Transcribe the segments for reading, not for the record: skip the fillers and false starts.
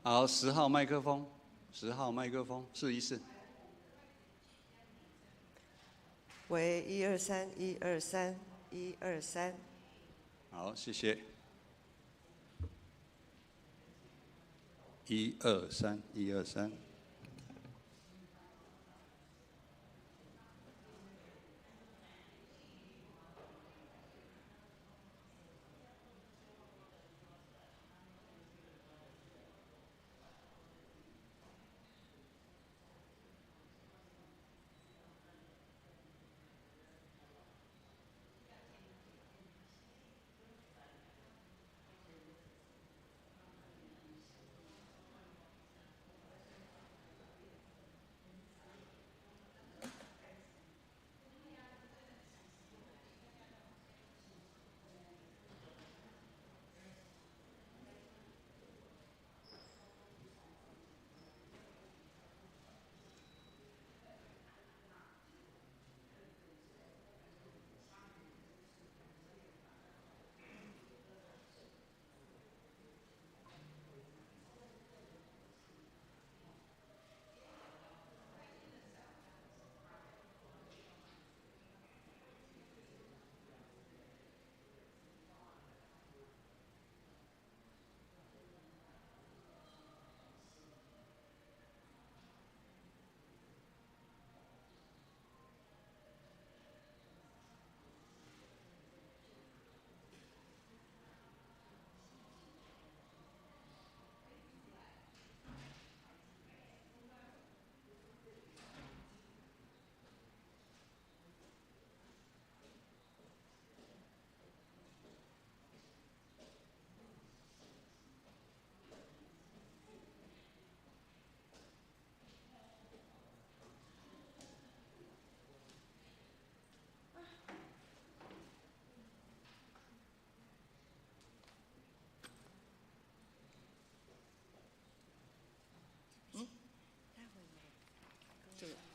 好，10號麥克風，10號麥克風，試一試。喂，一二三，一二三，一二三。好，謝謝。一二三，一二三。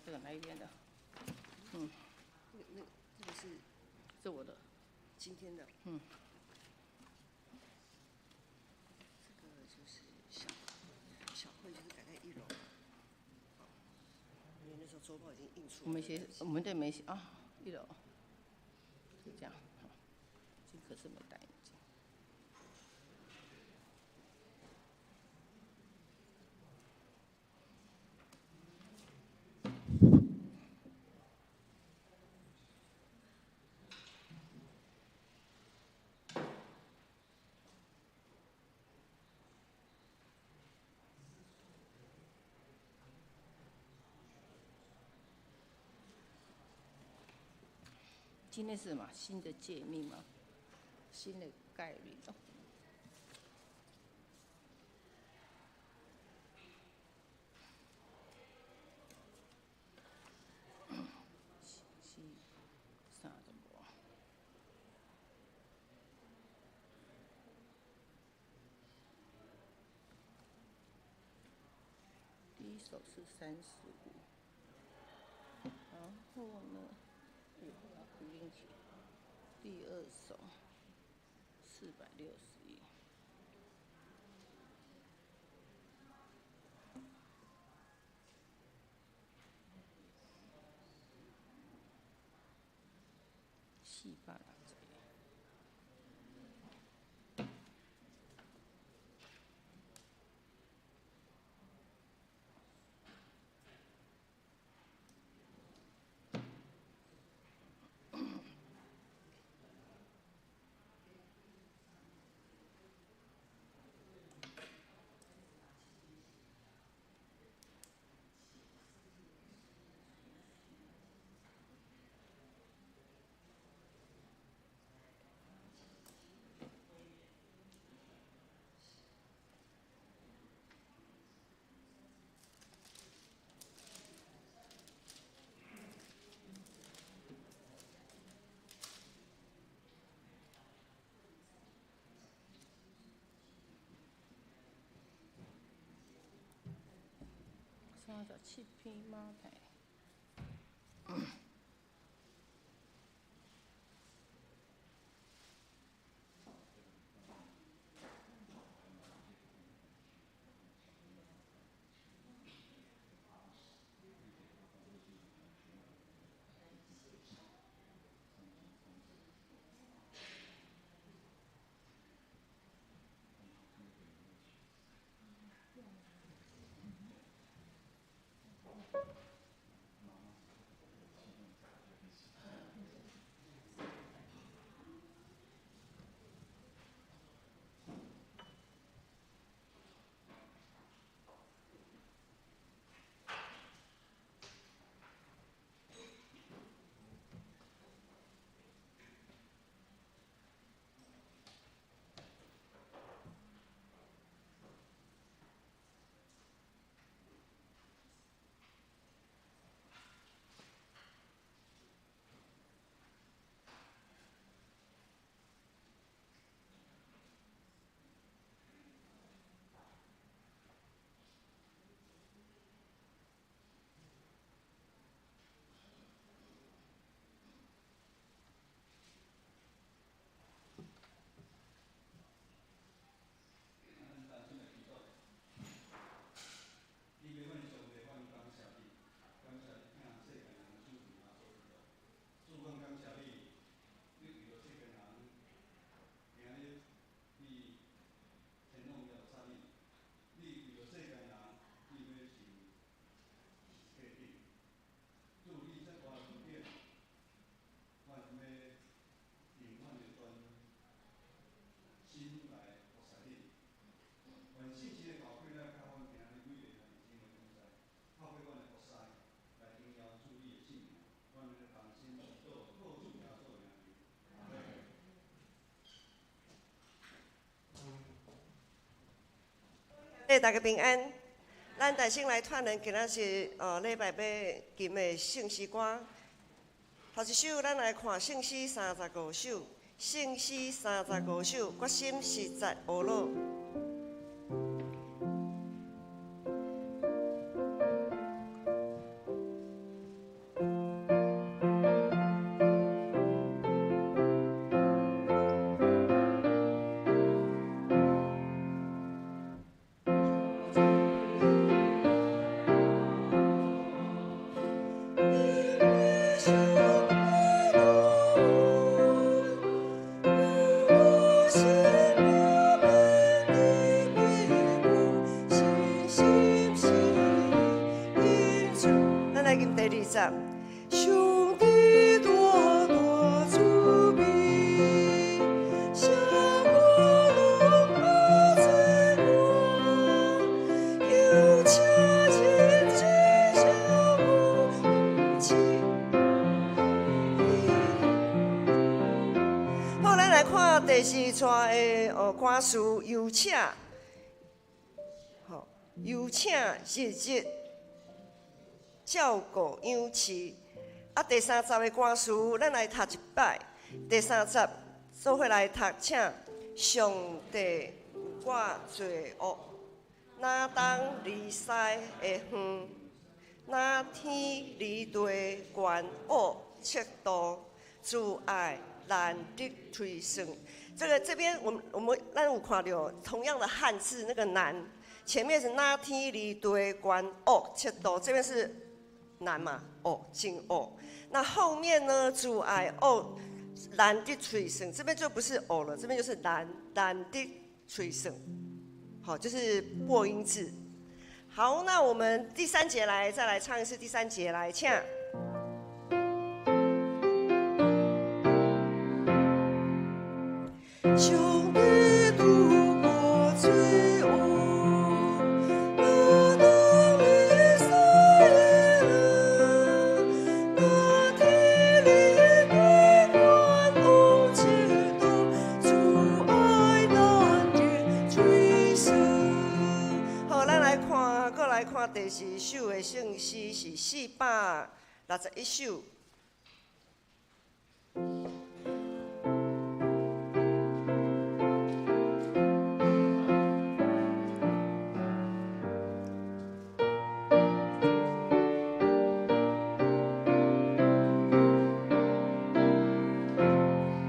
這個哪一邊的？嗯，那這個是，是我的，今天的。嗯。這個就是小小會，就是改在一樓。因為那時候週報已經印出來。我們寫，我們對沒寫啊，一樓，是這樣。好，這可是沒戴眼鏡。今天是什麼？新的誡命嗎？新的概率哦。四三十五。第一首是35，然後呢？第二首461，460。37篇馬太。大家平安。咱大先来串联，今仔是礼拜欲吟的圣诗歌。头一首，咱来看圣诗三十五首，圣诗三十五首，决心实在学老。上帝大大慈悲，谁我拢无罪过，有请日日照顾养饲。好，咱来看第四串的歌词，有请，好，有请日日照顾养饲。啊，第三十个歌词，咱来读一摆。第三十，做伙来读，请上帝我罪恶，哪当离西的远，哪天离地悬恶七度，慈爱难得推算。这个这边我们咱有看到同样的汉字，那个难，前面是哪天离地悬恶七度，这边是难嘛，恶真恶。那后面呢？慈爱恶难得推算，这边就不是恶了，这边就是难难得推算。好，就是破音字。好，那我们第三节来，再来唱一次第三节来，请。上帝拄过罪恶，哪当离西的远，哪天离地悬恶七度，慈爱难得推算。好，咱来看，阁来看第四首的圣诗是461首。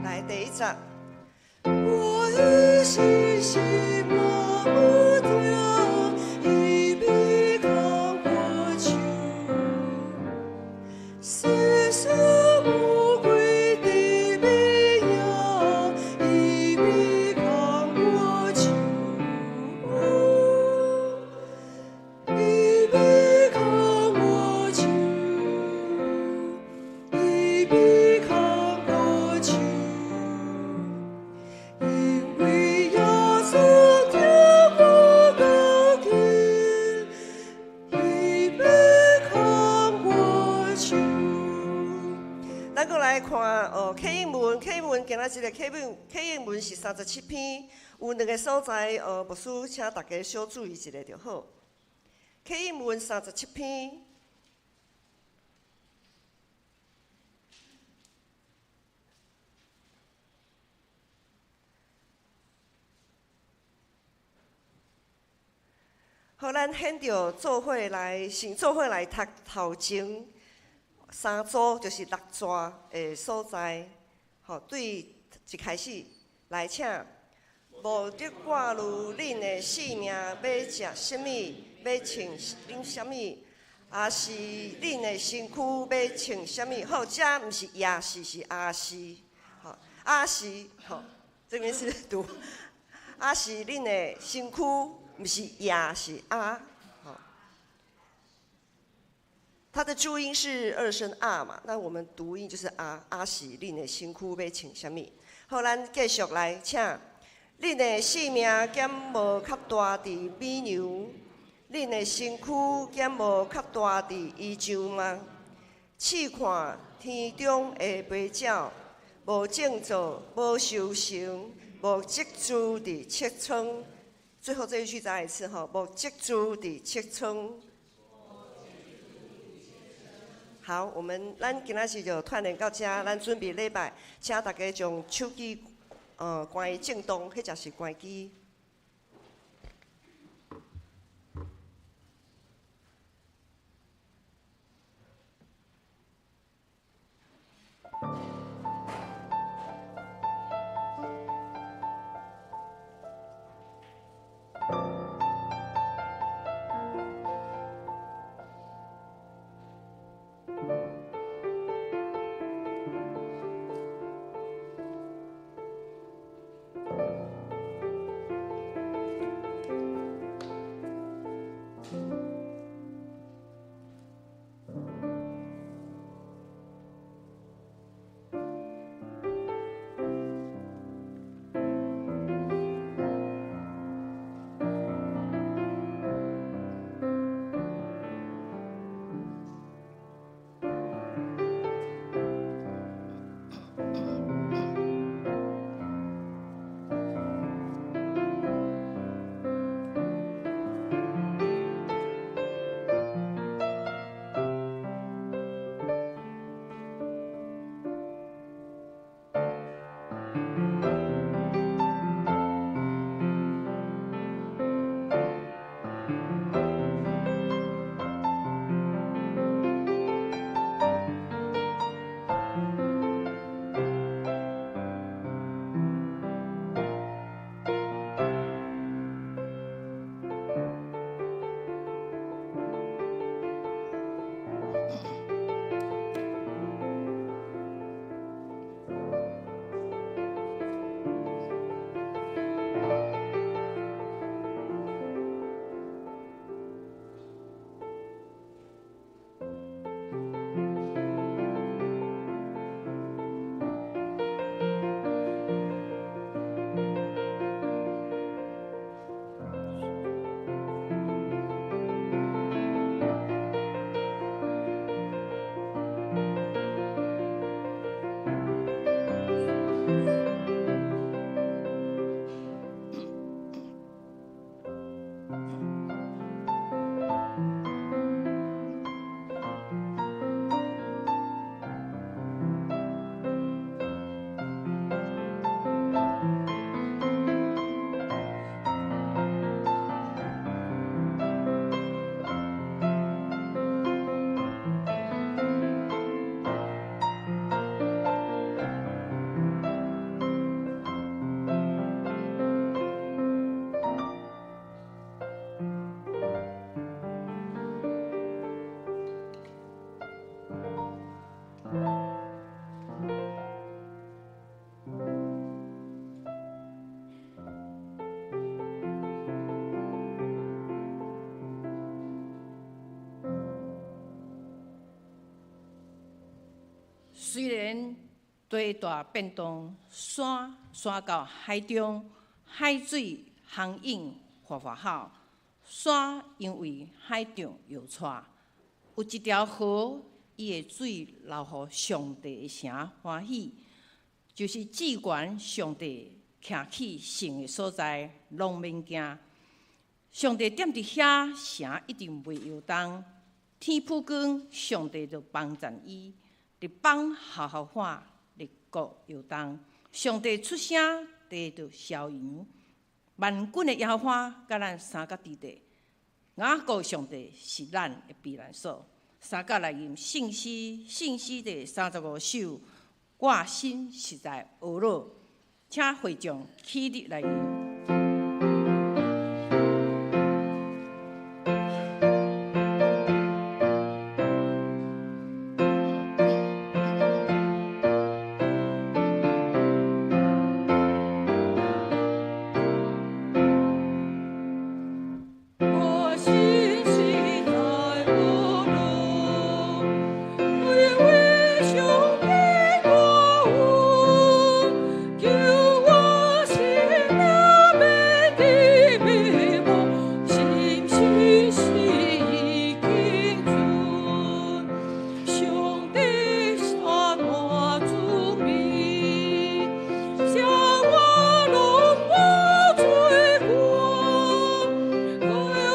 来，第一节。我的心是麻木痛，伊比牵我手，世事无归的美影，伊比牵我手，伊比牵我仔日的啟應文是37篇，有兩个所在，牧師請大家小注意一下就好。啟應文三十七篇。好，咱現著做伙來，先做伙來讀頭前三組，就是六逝的所在。好，對一開始來請，無得掛慮恁的性命欲食啥物，欲穿啉啥物，抑是恁的身軀欲穿啥物。好，這毋是也是，是抑是。好，抑是，好，這邊是讀，抑是恁的身軀。毋是也是啊，好，它的注音是二聲啊嘛，那我們讀音就是啊，抑是恁的身軀欲穿啥物？好，咱繼續來，請恁的性命敢無較大佇美牛，恁的身軀敢無較大佇衣裳嗎？試看天中的飛鳥，無種作，無收成，無積贮佇穀倉。最後這一句再來一次哈，無積贮佇穀倉。好，我們咱今仔日就鍛鍊到這，咱準備禮拜，請大家將手機關靜動，或者是關機。雖然地大變動，山山到海中，海水湧湧嘩嘩吼，山因為海漲搖掣。有一條河，伊的水流予上帝的城歡喜，就是至懸上帝徛起聖的所在，攏免驚。上帝踮佇遐，城一定袂搖動。天普光，上帝就幫贊伊，日放號號喊，列國搖動。上帝出聲，地就消揚。萬軍的耶和華佮咱相佮佇地，雅各上帝是咱的避難所。三甲來吟聖詩，聖詩第35首，我心實在懊惱，請會眾起立來吟。我心實在懊惱，因為上帝大有，救我性命免得滅亡，心信實已經存，上帝山大慈悲，赦我攏無罪過。高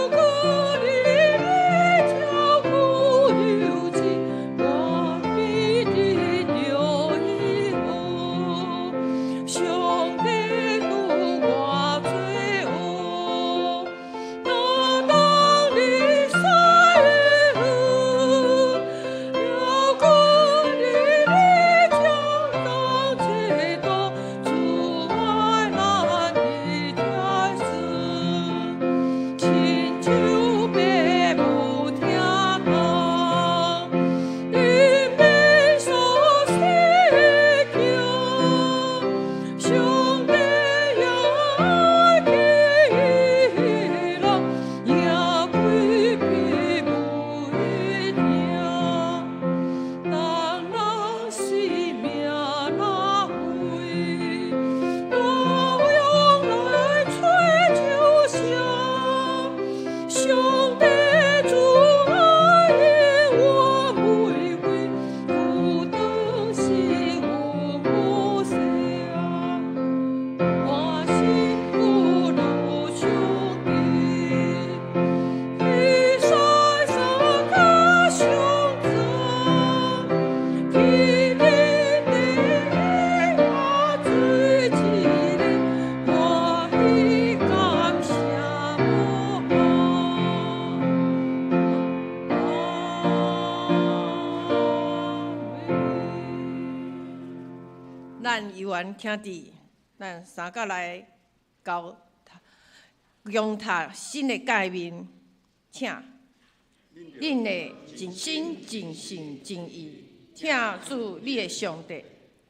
過你的照顧有情，我必得著醫好。上帝拄我罪惡，哪當你使好？了過你的將當這道，慈愛難以解釋。親像爸母疼痛，憐憫所生的囝，上帝也愛起人，贏開比無疼。當人性命若廢，都用來揣酒聲。上帝慈愛永袂廢，苦當時有無赦。我心不如上帝，比賽山較上早，天頂地下做一个，歡喜感謝無限。阿們。咱有緣徛佇，咱三甲來交誦讀新的誡命，請恁的盡心、盡性、盡意，疼主你的上帝。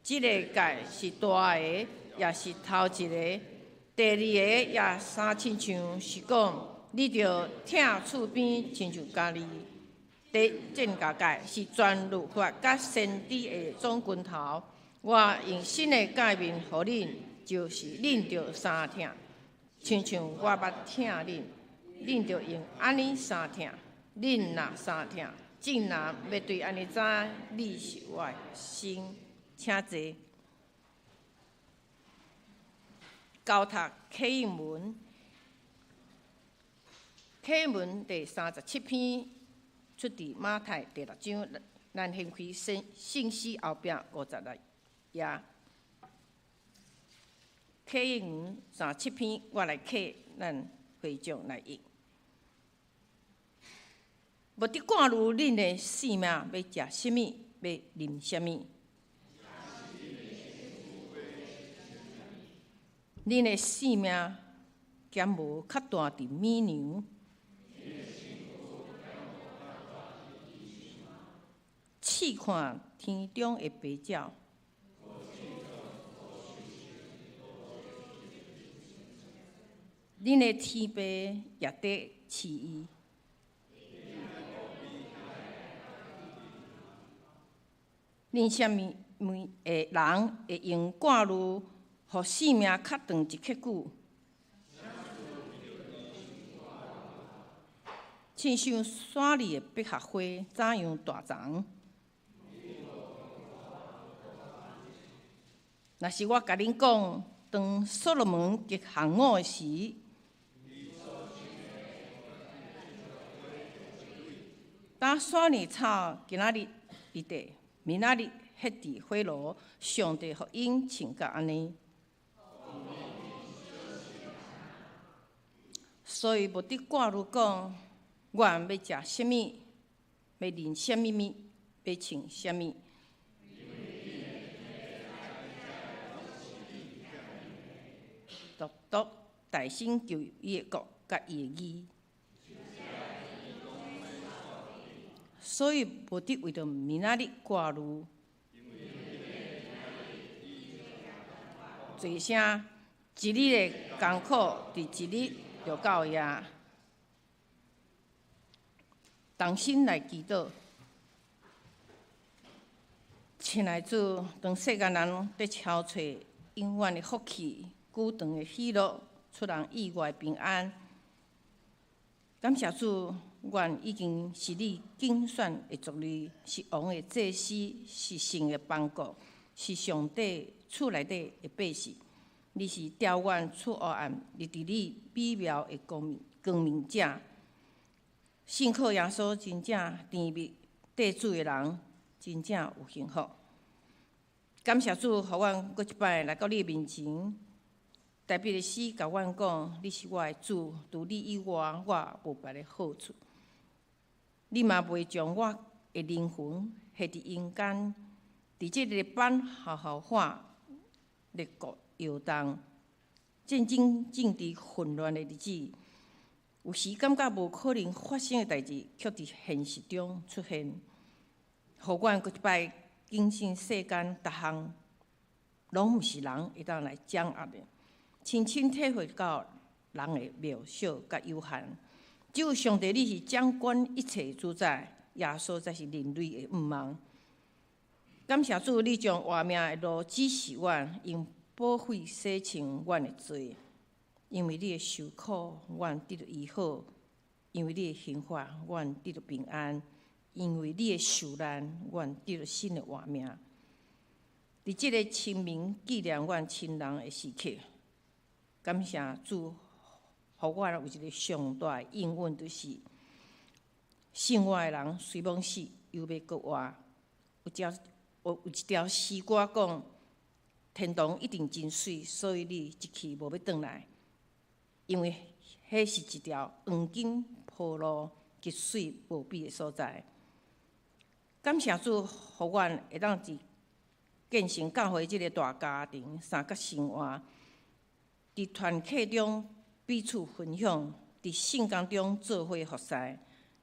這个誡是大个，也是頭一个。第二個也相親像，是講你著疼厝邊親像家己。第這兩誡是全律法佮先知的總拳頭。我用新的誡命予恁，就是恁著相疼，親像我捌疼恁，恁著用按呢相疼。恁若相疼，眾人欲對按呢知你是我的學生。請坐。交讀啟應文，啟應文第37篇出佇馬太第六章，咱掀開聖聖詩後壁56頁。啟應文三十七篇，我來啟，咱會眾來譯。無得掛慮恁的性命欲食啥物，欲啉啥物。恁的性命敢無較大佇米糧？試看天中的白鳥，恁的天父也佇飼伊。恁啥物的人會用掛慮，予性命較長一刻久？親像山裡的百合花，怎樣大叢？若是我共恁講，當所羅門極行伍時，當山裡草今仔日佇地，明仔日歇佇火爐，上帝予𪜶穿甲按呢。所以無得掛慮講，阮欲食啥物，欲啉啥物物，欲穿啥物。獨獨大先求伊的國佮伊的義。所以無得為著明仔日掛慮。濟聲，一日的艱苦，佇一日就夠矣。同心來祈禱，親愛主，當世間人佇敲揣永遠的福氣、久長的喜樂、出人意外的平安，感謝主，阮已經是你揀選的族類，是王的祭司，是聖的邦國，是上帝厝內底的百姓。你是調阮出黑暗，入佇你美妙的光明光明者。信靠耶穌真正甜蜜，綴主的人真正有幸福。感謝主，予阮閣一擺來到你面前。大衛的詩共阮講：你是我的主，除你以外，我無別的好處。你嘛袂將我的靈魂下佇陰間，佇這个板澩澩喊，肋骨搖動，戰爭政治混亂的日子，有時感覺無可能發生的代誌，卻佇現實中出現，予阮閣一擺警醒世間逐項，攏毋是人會當來掌握的，深深體會到人的渺小佮有限。只有上帝，你是掌管一切主宰，耶穌才是人類的向望。感謝主，你將活命的路指示阮，用寶血洗清阮的罪。因為你的受苦，阮得著醫好；因為你的刑罰，阮得著平安；因為你的受難，阮得著新的活命。佇這个清明紀念阮親人的時刻，感謝主，予我有一个上大的應允，就是信我的人雖罔死，猶欲閣活。有一條詩歌講：天堂一定真媠，所以你一去無欲轉來，因為彼是一條黃金鋪路，極媠無比的所在。感謝主，予阮會當佇建成教會這个大家庭三角生活，佇團契中彼此分享，佇聖工中做伙服侍，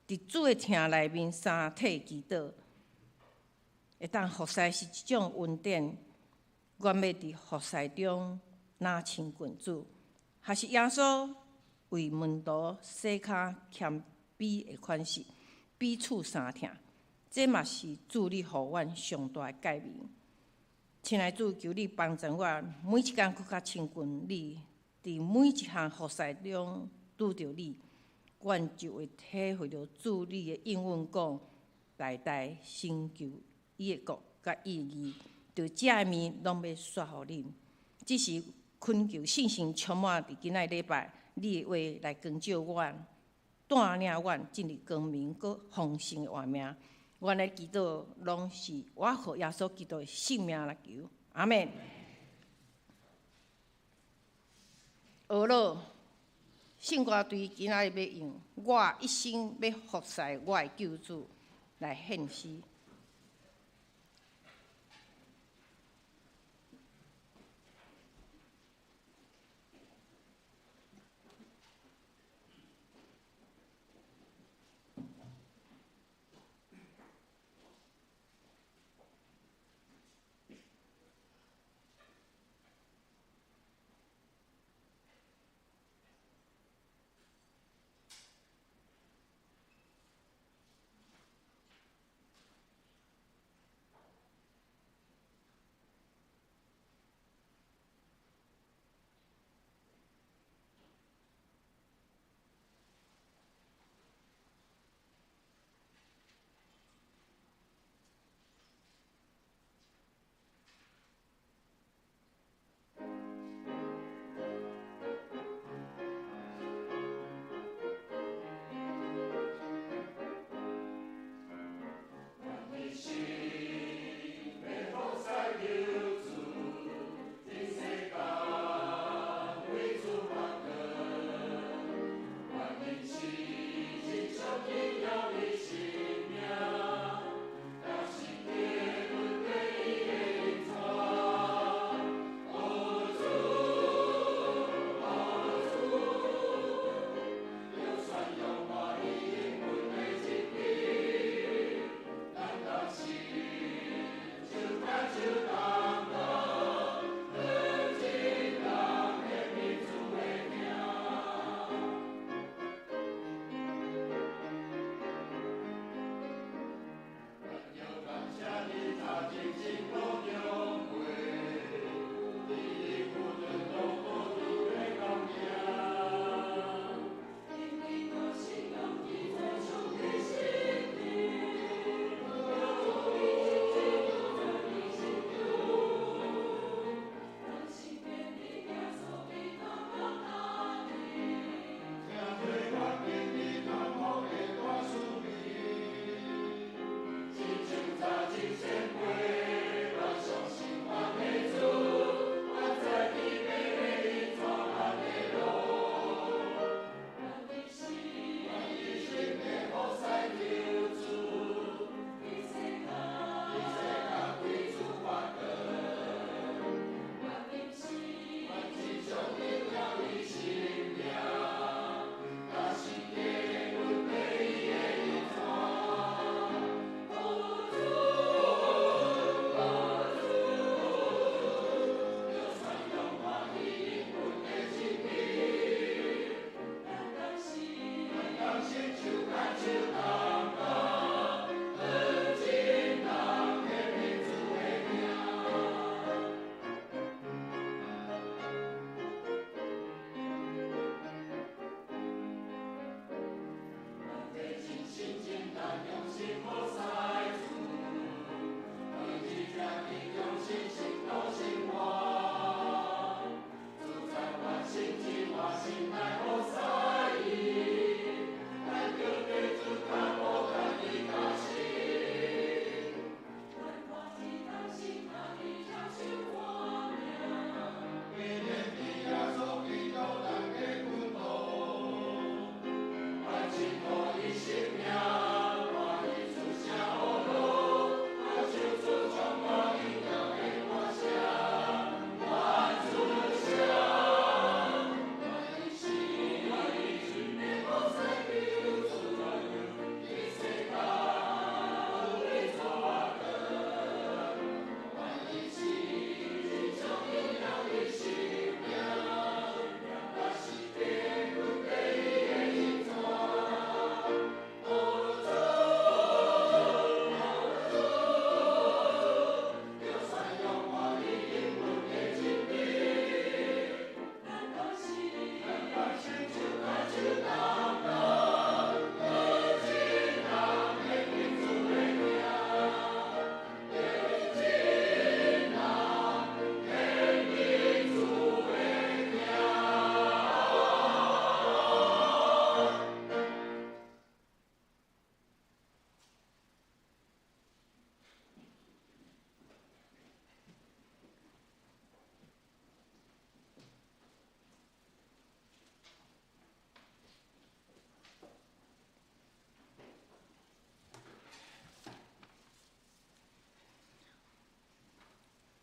佇主的廳內面三體祈禱，會當服侍是一種恩典。願欲佇服侍中若親近主，還是耶穌為門徒洗跤謙卑的款式，彼此相疼。這嘛是主你予阮上大的誡命。親愛主，求你幫助我，每一工閣較親近你，佇每一項服侍中拄著你，阮就會體會著主你的應允，講代代先求伊的國佮伊的義，著這的物攏欲煞予恁。只是懇求聖神充滿佇今仔禮拜，你的話來光照阮，帶領阮進入光明閣豐盛的活命。阮的祈禱攏是我靠耶穌基督的聖名來求，阿們。呵咾，聖歌隊今仔日欲用我一生欲服侍我的救主來獻詩。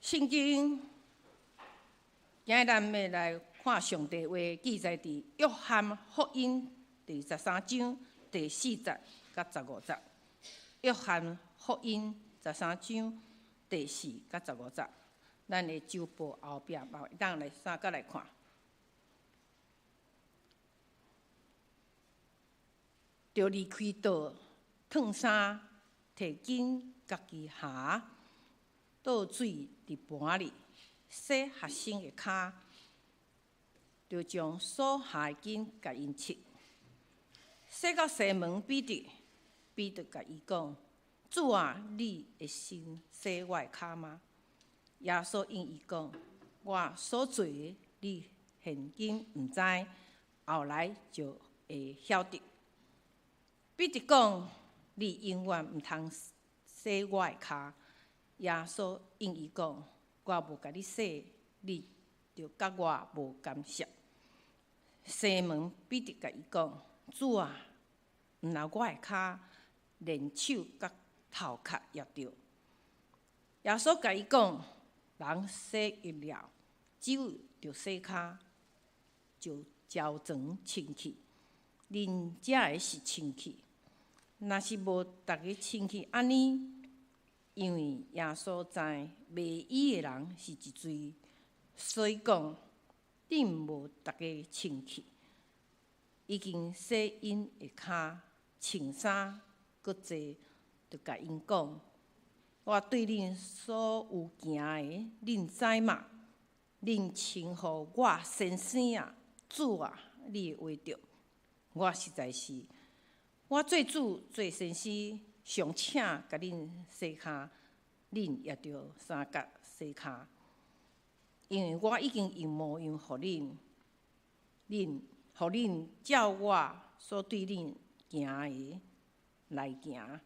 聖經今日咱欲來看上帝話，記載佇約翰福音第十三章第四節佮十五節。約翰福音十三章第四佮十五節，咱的周報後壁嘛會當來相佮來看。著離開桌，脫衫，提巾共己縖，倒水佇盤裡，洗學生的跤，就將所縖的巾共𪜶拭。洗到西門彼得，彼得共伊講：主啊，你會先洗我的跤嗎？耶穌應伊講：我所做的，你現今毋知，後來就會曉得。彼得講：你永遠毋通洗我的跤。耶穌應伊講：我無共你洗，你就佮我無干涉。西門彼得共伊講：主啊，毋但我的跤，連手佮頭殼也著。耶穌共伊講：人洗浴了，只有著洗跤，就焦全清氣。恁遮的是清氣，若是無逐个清氣按呢，因為耶穌知賣伊的人是一罪，所以講恁無逐个清氣。已經洗𪜶的跤，穿衫，閣坐，就共𪜶講：我對恁所有行的，恁知嗎？恁稱呼我先生啊、主啊，你的話著。我實在是，我做主做先生，尚且共恁洗跤，恁也著相佮洗跤。因為我已經用模樣予恁，恁予恁照我所對恁行的來行。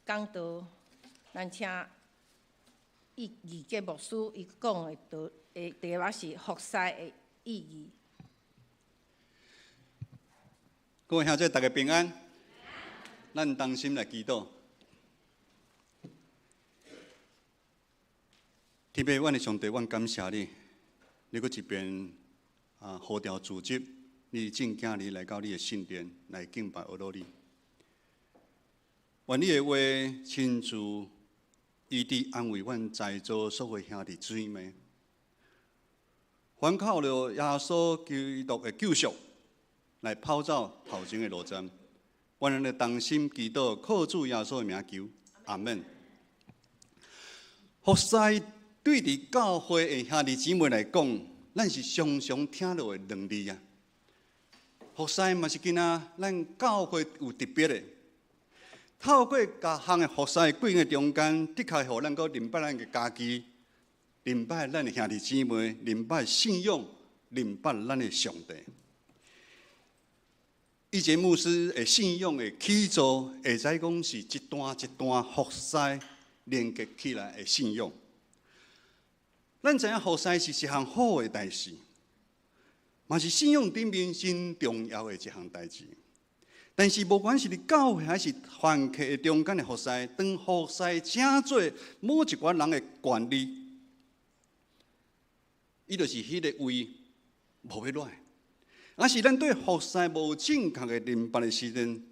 講道，咱請義傑牧師伊講的道的題目是服侍的意義。各位兄弟，大家平安。咱同心來祈禱。天父，阮的上帝，阮感謝你，你閣一遍啊呼召組織你眾囝兒來到你的聖殿來敬拜阿羅你。願你的話親自醫治安慰阮在座所有兄弟姊妹，反靠著耶穌基督的救贖來跑走頭前的路程。願咱的同心祈禱，靠主耶穌的名求，阿們。服侍對佇教會的兄弟姊妹來講，咱是常常聽著的兩字啊。服侍嘛是今仔咱教會有特別的，透過各項的服侍過程中間，的確予咱閣認捌咱的家己，認捌咱的兄弟姊妹，認捌信仰，認捌咱的上帝。以前牧師的信仰的起造，會使講是一段一段服侍連結起來的信仰。咱知影服侍是一項好的代誌，嘛是信仰頂面真重要的一項代誌。但是，無管是佇教會還是團契的中間的服侍，當服侍成做某一寡人的權利，伊就是彼个位無欲落來。若是咱對服侍無正確的認捌的時陣，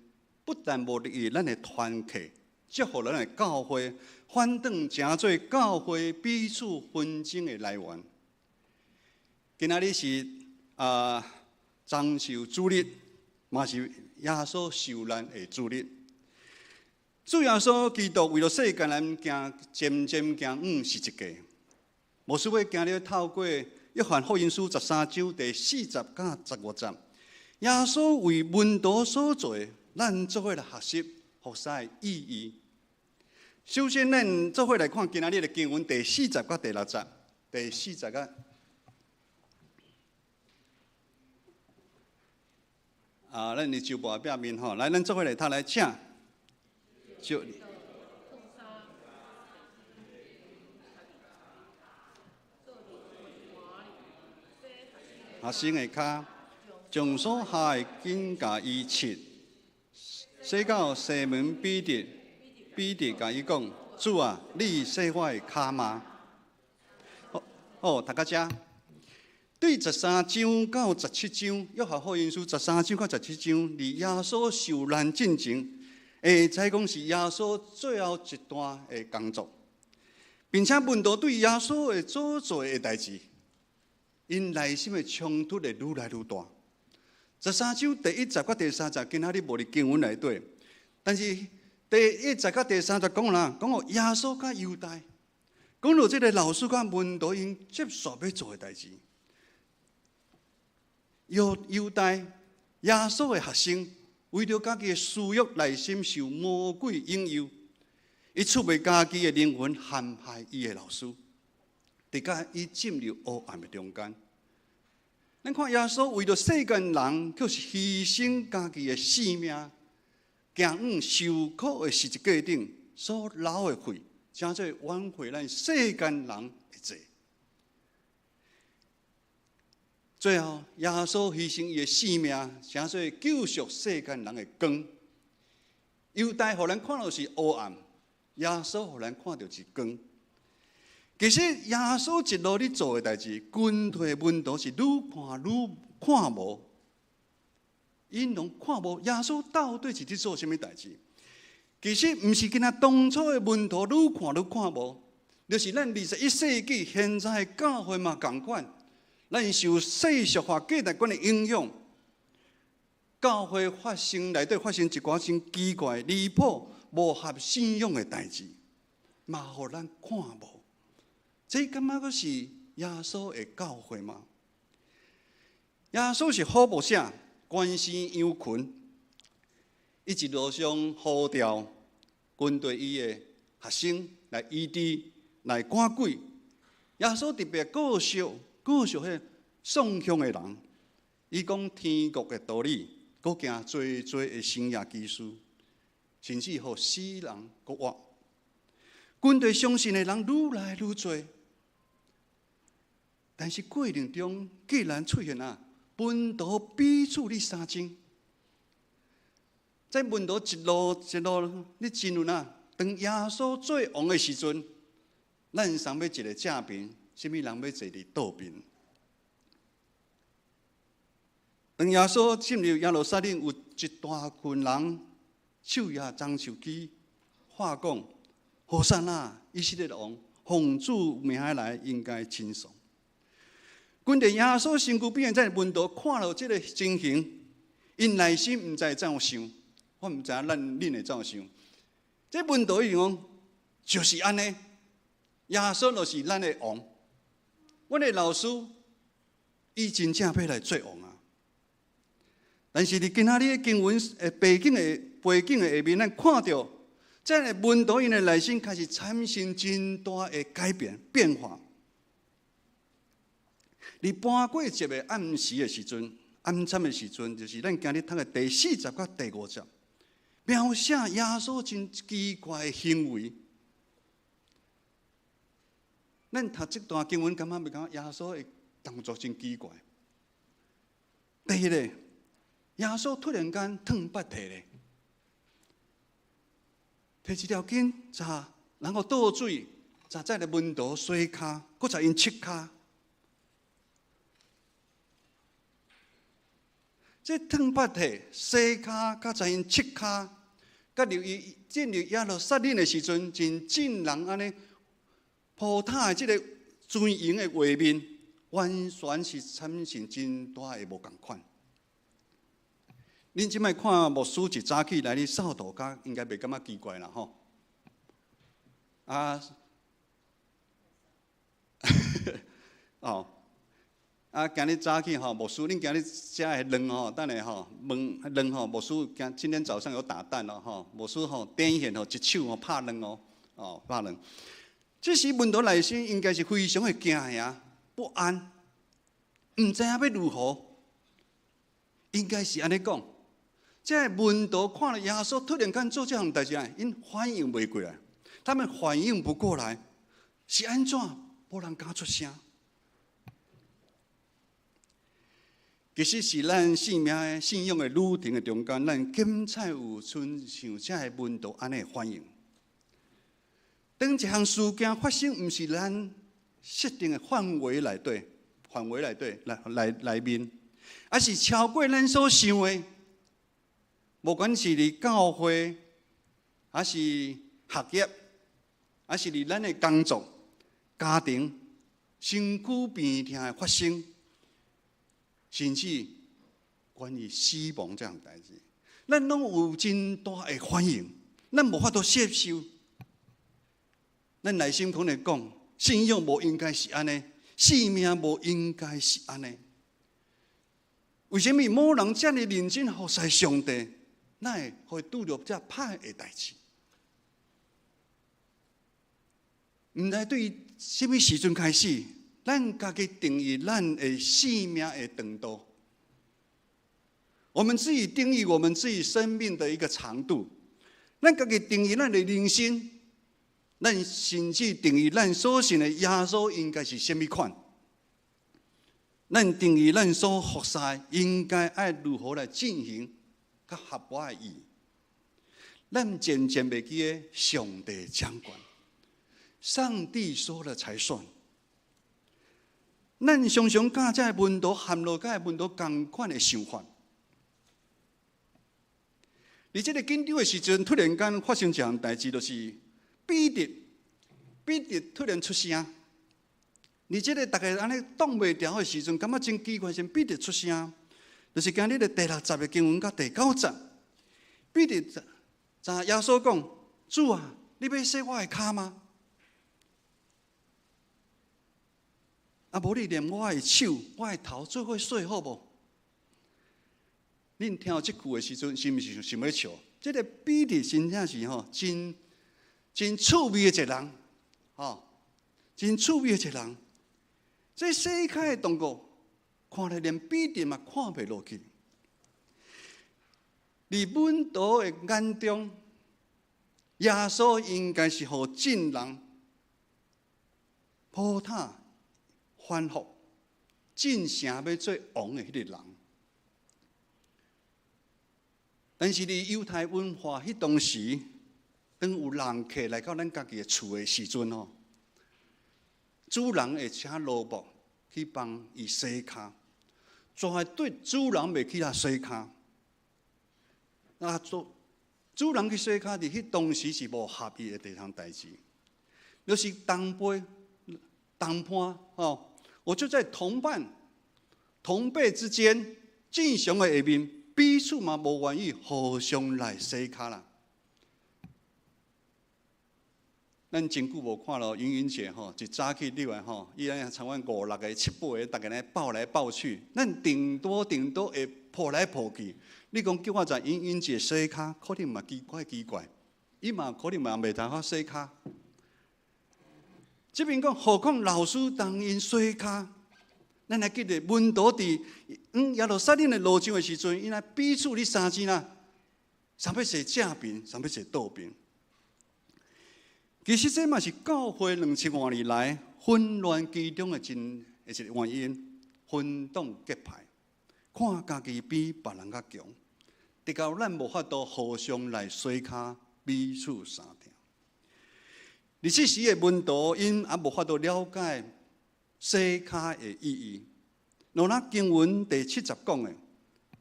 不但無利於咱的團契，祝福咱的教會，反轉成做教會彼此紛爭的來源。今仔日是長壽主日，嘛是耶穌受難的主日。主耶穌基督為著世間人行漸漸行遠十字架。牧師欲今日透過約翰福音書十三章第四節佮十五節，耶穌為門徒所做的，咱做伙來學習服侍的意義。首先，咱做伙來看今仔日的經文第四節佮第六節，第四節佮啊，咱的周報表面吼，來，咱做伙來讀來，請。就。學生的跤，將所縖的巾共伊拭，洗到西門彼得，彼得共伊講：主啊，你洗我的跤嗎？好，讀到遮。對13章到17章，約翰福音書十三章到十七章，佇耶穌受難進前，會使講是耶穌最後一段的工作，並且門徒對耶穌的所做的代誌，𪜶內心的衝突會愈來愈大。十三章第一節佮第三節，今仔日無佇經文內底，但是第一節佮第三節講啦，講到耶穌佮猶大，講到這个老師佮門徒𪜶接續欲做的代誌。猶大耶穌的學生，為著家己的私欲，內心受魔鬼引誘，伊出賣家己的靈魂，陷害伊的老師，直到伊進入黑暗的中間。咱看耶穌為著世間人，卻是犧牲家己的性命，行往受苦的十字架頂所流的血，成做挽回咱世間人的罪。最後，耶穌犧牲伊的性命，成做救贖世間人的光。猶大予咱看著是黑暗，耶穌予咱看著是光。其實耶穌一路咧做的代誌，群體門徒是愈看愈看無，𪜶攏看無耶穌到底是佇做啥物代誌。其實毋是干焦當初的門徒愈看愈看無，就是咱21世紀現在的教會嘛仝款。咱受世俗化價值觀的影響，教會發生內底發生一寡真奇怪、離譜、無合信仰的代誌，嘛予咱看無。這敢猶閣是耶穌的教會嗎？耶穌是好牧者，關心羊群，伊一路上呼召跟隨伊的學生來醫治、來趕鬼。耶穌特別顧惜顧惜彼个喪鄉的人，伊講天國的道理，閣行濟濟的神蹟奇事，甚至予死人復活。跟隨相信的人愈來愈濟，但是過程中竟然出現啊，門徒彼此咧相爭。在門徒一路一路咧爭論啊，當耶穌做王的時陣，咱送欲一个正邊，啥物人欲坐佇倒邊？當耶穌進入耶路撒冷，有一大群人手舉棕樹枝，喊講：和散那，以色列王，奉主名來，應該稱頌。跟佇耶穌身軀邊的門徒看著這个情形，𪜶內心毋知怎想，我毋知影咱恁會怎想。這門徒伊講就是按呢，耶穌就是咱的王。阮的老師，伊真正欲來做王啊！但是佇今仔日的經文的背景的下面，咱看著，這个門徒𪜶的內心開始產生真大的改變變化。佇搬過節的暗時的時陣，晚餐的時陣，就是咱今日讀的第四節佮第五節，描寫耶穌真奇怪的行為。咱讀這段經文，感覺袂感覺耶穌的動作真奇怪？第一个，耶穌突然間褪腹提咧，提一條巾，擦，然後倒水，擦這个門徒洗跤，閣擦𪜶拭跤。這褪腹提、洗跤，佮擦𪜶拭跤，佮入伊進入耶路撒冷的時陣，真震人按呢。鋪塔的這个尊榮的畫面，完全是產生真大的無仝款。恁這擺看牧師一早起來咧掃塗跤，應該袂感覺奇怪啦吼。啊，哦，啊，今日早起吼，牧師恁今日食的卵吼，等下吼問卵吼，牧師今今天早上有打蛋咯吼，牧師吼點線吼一手吼拍卵哦，哦拍卵。這時門徒內心應該是非常的驚嚇、不安，毋知影欲如何。應該是按呢講，這个門徒看著耶穌突然間做這項代誌，𪜶反應袂過來，他們反應不過來，是按怎？無人敢出聲。其實是咱生命的信仰的旅程的中間，咱敢才有親像這个門徒按呢反應。當一項事件發生，毋是咱設定的範圍內底，範圍內底內內內面，抑是超過咱所想的。無管是佇教會，抑是學業，抑是佇咱的工作、家庭、身軀病痛的發生，甚至關於死亡這項代誌，咱攏有真大的反應，咱無法度接受。咱內心可能講，信仰無應該是按呢，生命無應該是按呢。為啥物某人遮爾認真服侍上帝，哪會予伊拄著遮歹的代誌？毋知對啥物時陣開始，咱家己定義咱的生命的長度。我們自己定義我們自己生命的一個長度，咱家己定義咱的人生，咱甚至定義咱所信的耶穌應該是啥物款。咱定義咱所服侍應該愛如何來進行，較合我的意。咱漸漸袂記得上帝掌權，上帝說了才算。咱常常佮這個門徒陷落佮門徒仝款的想法。佇這個緊張的時陣，突然間發生一項代誌，就是彼得，彼得突然出聲。佇這個逐家按呢擋袂牢的時陣，感覺真奇怪，時彼得出聲，就是今日的第六節的經文佮第九節。彼得共耶穌講：主啊，你欲洗我的跤嗎？啊，無你連我的手、我的頭做伙洗好無？恁聽到這句的時陣，是毋是想欲笑？這個彼得真正是吼，真真趣味的一個人，吼，真趣味的一個人。這洗跤的動作，看來連彼得嘛看袂落去。佇門徒的眼中，耶穌應該是予眾人抱袒、反覆、進城欲做王的彼個人。但是佇猶太文化彼當時，當有人客來到咱家己的厝的時陣吼，主人會請奴僕去幫伊洗跤，絕對主人袂起來洗跤。啊，主主人去洗跤，佇彼當時是無合意的一項代誌，就是同輩、同伴吼，我就在同伴、同輩之間正常的下面。彼此嘛無願意互相來洗跤啦。咱真久無看到盈盈姐吼，一早起你來吼，伊按呢親阮五六个、七八个，逐家咧抱來抱去。咱頂多頂多會抱來抱去。你講叫我共盈盈姐洗跤，可能嘛奇怪奇怪。伊嘛可能嘛袂通好洗跤。這邊講，何況老師當𪜶洗跤。咱還記得門徒佇耶路撒冷的路上的時陣，𪜶來彼此咧相爭啦，誰欲坐正爿，誰欲坐倒爿。其實這嘛是教會兩千外年來混亂其中的真的一個原因，分黨結派，看家己比別人較強，直到咱無法度互相來洗跤，彼此相疼。而此時的門徒，𪜶也無法度了解洗跤的意義。若咱經文第七節講的，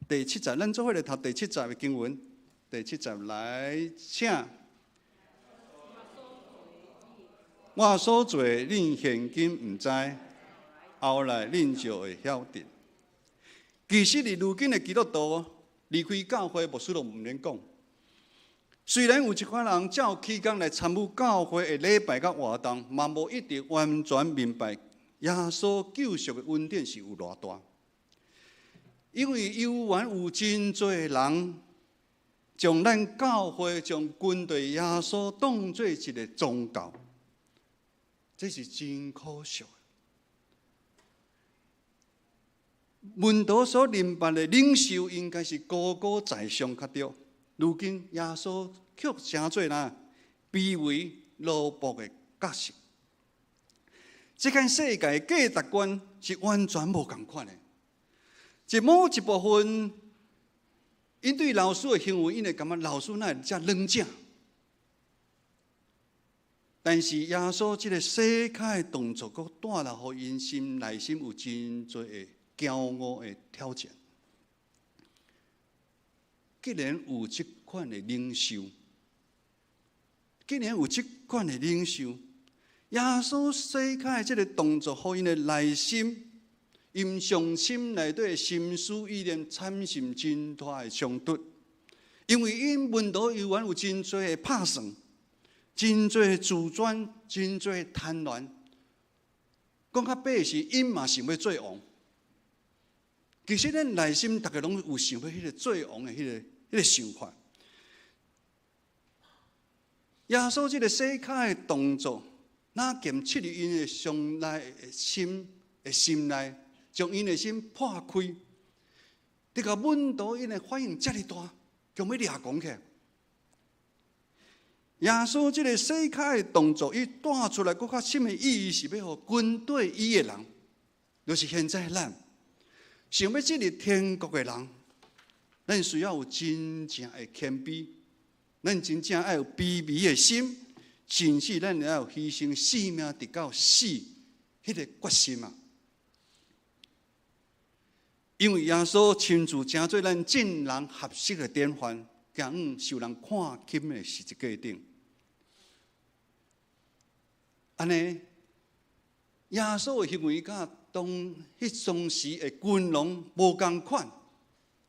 第七節，咱做伙來讀第七節的經文。第七節來，請。我所做的，恁現今毋知，後來恁就會曉得。其實，佇如今的基督徒離開教會，牧師都毋免講。雖然有一寡人照起工來參與教會的禮拜佮活動，嘛無一定完全明白耶穌救贖的恩典是有偌大。因為猶原有真濟人將咱教會、將跟隨耶穌當做一個宗教，這是真可惜。門徒所認捌的領袖應該是高高在上較對，如今耶穌卻成做啦卑微奴僕的角色。這間世界價值觀是完全無仝款的。一某一部分，𪜶對老師的行為，𪜶會感覺老師哪會遮軟正？但是耶穌這个洗跤的動作，閣帶來予𪜶心內心有真濟的驕傲的挑戰。既然有這款的領袖，既然有這款的領袖，耶穌洗跤的這个動作，予𪜶的內心，𪜶上心內底的心思意念產生真大的衝突，因為𪜶門徒猶原有真濟的拍算，真濟自尊，真濟貪婪。講較白是，𪜶嘛想欲做王。其實咱內心逐个攏有想欲彼个做王的彼个想法。耶穌這个洗跤的動作，若劍刺入𪜶的上內的心的心內，將𪜶的心破開，這個門徒𪜶的反應遮爾大，強欲掠狂起來。耶穌這个洗跤的動作，伊帶出來閣較深的意義，是欲予跟隨伊的人，就是現在咱想欲進入天國的人，咱需要有真正的謙卑，咱真正愛有卑微的心，甚至咱愛有犧牲性命直到死，彼个決心啊！因為耶穌親自成做咱眾人學習的典範，行向受人看輕的十字架頂。按呢，耶穌的行為佮當彼當時的君王無仝款，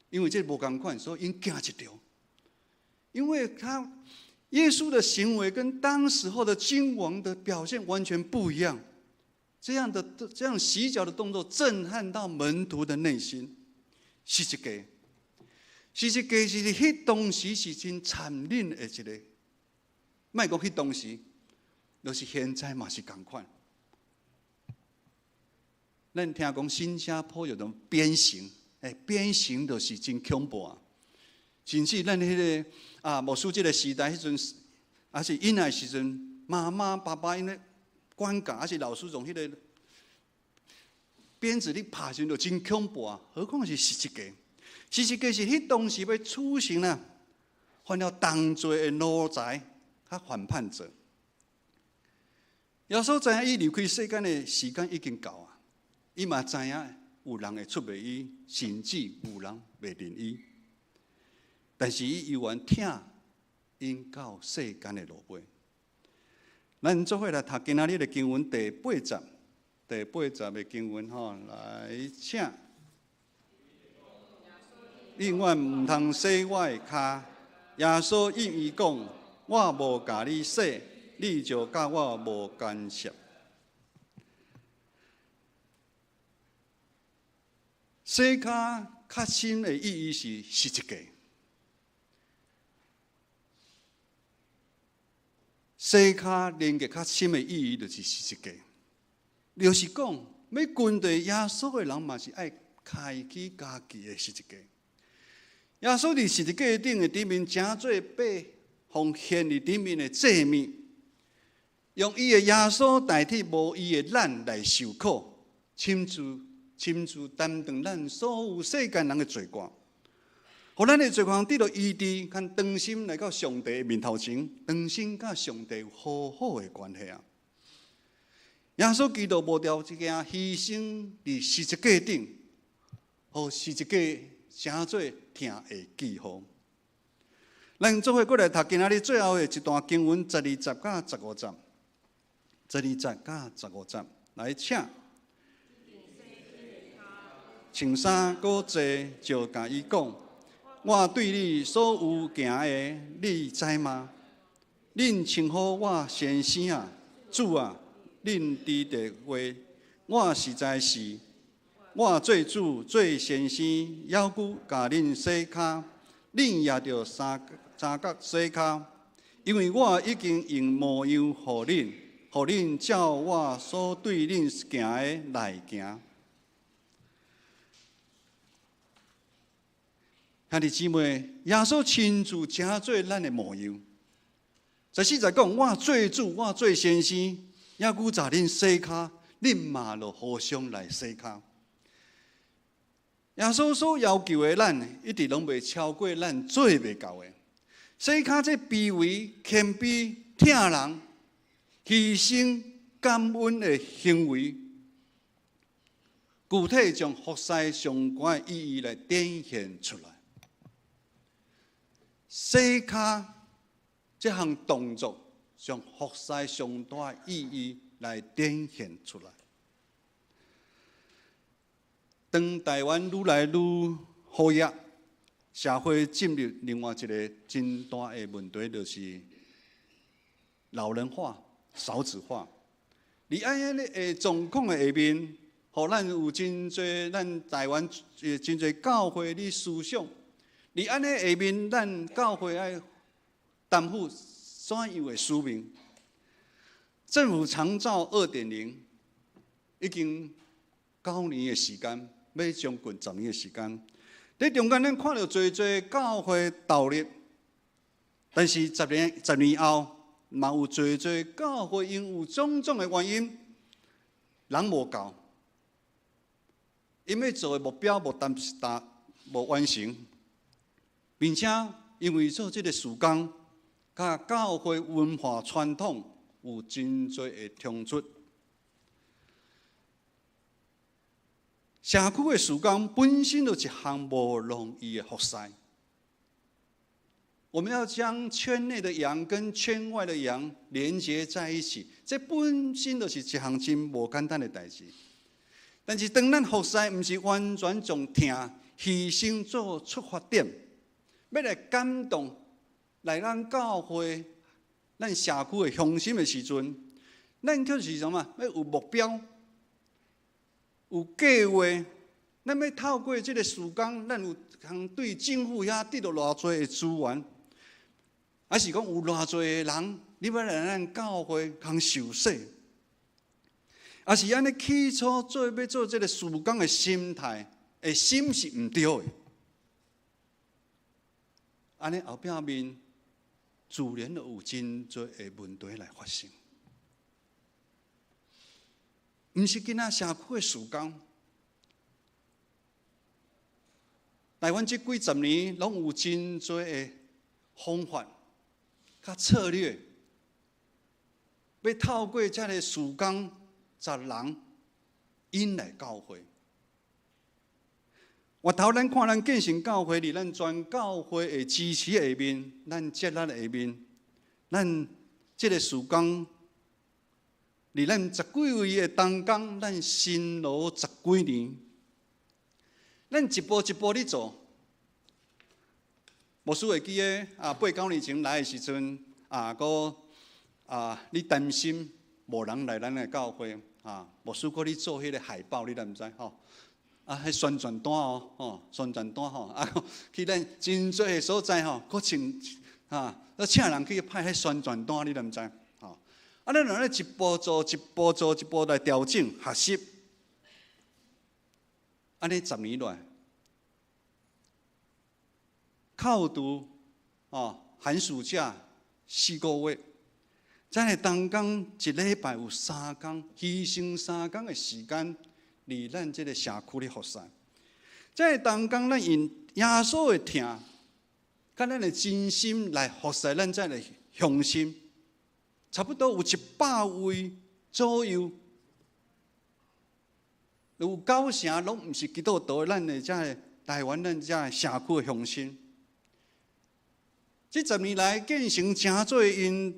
因為這無仝款，所以𪜶驚一跳。因為他耶穌的行為跟當時候的君王的表現完全不一樣，這樣洗腳的動作震撼到門徒的內心。十字架，十字架是彼當時是真殘忍的一个，莫講彼當時，就是現在嘛是仝款。咱聽講新加坡有種鞭刑，鞭刑就是真恐怖啊！甚至咱彼个啊，牧師這个時代彼陣，抑是嬰兒時陣，媽媽爸爸𪜶咧管教，抑是老師用彼个鞭子咧拍時陣就真恐怖啊！何況是十字架？十字架是彼當時欲處刑啊，犯了重罪的奴才，佮反叛者。耶穌知影伊離開世間的時間已經到啊，伊嘛知影有人會出賣伊，甚至有人袂認伊。但是伊猶原疼𪜶到世間的落尾。咱做伙來讀今仔日的經文第八節，第八節的經文吼，來請。你永遠毋通洗我的跤。耶穌應伊講：我無共你洗，你就佮我無干涉。洗跤較深的意義是十字架。洗跤連結較深的意義就是十字架，就是講欲跟隨耶穌的人嘛是愛開起家己的十字架。耶穌佇十字架頂的頂面，成做被奉獻佇頂面的祭物，用伊的耶穌代替無義的咱來受苦，親自親自擔當咱所有世間人的罪過，予咱的罪過得著醫治，佮重新來到上帝的面頭前，重新佮上帝有和好的關係啊！耶穌基督無條件犧牲佇十字架頂，予十字架成做疼的記號。咱做伙閣來讀今仔日最後的一段經文，十二節佮十五節，十二節佮十五節，來請。穿衫閣坐，就共伊講：我對你所有行的，你知嗎？恁稱呼我先生啊，主啊，恁佇的話，我實在是。我做主做先生，猶閣共恁洗跤，恁也著相佮洗跤，因為我已經用模樣予恁，予恁照我所對恁行的來行。兄弟姊妹，耶穌親自成做咱的模樣。十四節講，我做主，我做先生，猶閣共恁洗跤，恁嘛著互相來洗跤。耶穌所要求的咱，一直攏袂超過咱做袂到的。洗跤這卑微、謙卑、疼人，犧牲感恩的行為，具體將服侍相關的意義來展現出來。洗跤這項動作，將服侍上大意義來展現出來。當台灣愈來愈好額，社會進入另外一個真大的問題，就是老人化、少子化。佇按呢个狀況的下面，予咱有真濟咱台灣真濟教會咧思想。佇按呢下面，咱教會愛擔負怎樣的使命？政府長照2.0已經9年的時間，欲將近10年的時間。佇中間，咱看著濟濟教會投入，但是10年後，嘛有濟濟教會因有種種的原因，人無夠，𪜶欲做的目標無達達無完成，並且因為做這个事工，佮教會文化傳統有真濟的衝突。社區的事工本身就一項無容易的服侍。我們要將圈內的羊跟圈外的羊連接在一起，這本身就是一項真無簡單的代誌。但是當咱服侍，毋是完全從疼犧牲做出發點，欲來感動來咱教會、咱社區的鄉親的時陣，咱卻是啥物？欲有目標、有計劃。咱欲透過這个事工，咱有通對政府遐得著偌濟的資源，還是講有偌濟的人，你欲來咱教會通受洗，抑是按呢起初做欲做這个事工的心態，的心是毋對的。按呢後壁面自然就有真濟的問題來發生。毋是干焦社區的事工，台灣這幾十年攏有真濟的方法、佮策略，欲透過這个事工，十人引來教會。回頭咱看咱建成教會，佇咱全教會的支持下面，咱接力下面，咱這个事工，佇咱十幾位的同工，咱辛勞十幾年，咱一步一步咧做。牧師會記得啊，八九年前來的時陣啊，閣啊，你擔心無人來咱的教會啊，牧師閣咧做彼个海報，你敢毋知吼？啊，彼宣傳單哦，吼，宣傳單吼，啊，去咱真濟的所在吼，閣請啊，閣請人去派彼宣傳單，你敢毋知？吼，啊，咱按呢一步做，一步做，一步來調整學習，按呢10年落來，扣除哦寒暑假4個月，咱的同工一禮拜有三工，犧牲三工的時間，佇咱這个社區咧服侍。這个同工，咱用耶穌的疼，佮咱的真心來服侍咱這个鄉親，差不多有100位左右，有九成攏毋是基督徒，咱的這个台灣咱這个社區的鄉親。這10年來，建成誠濟𪜶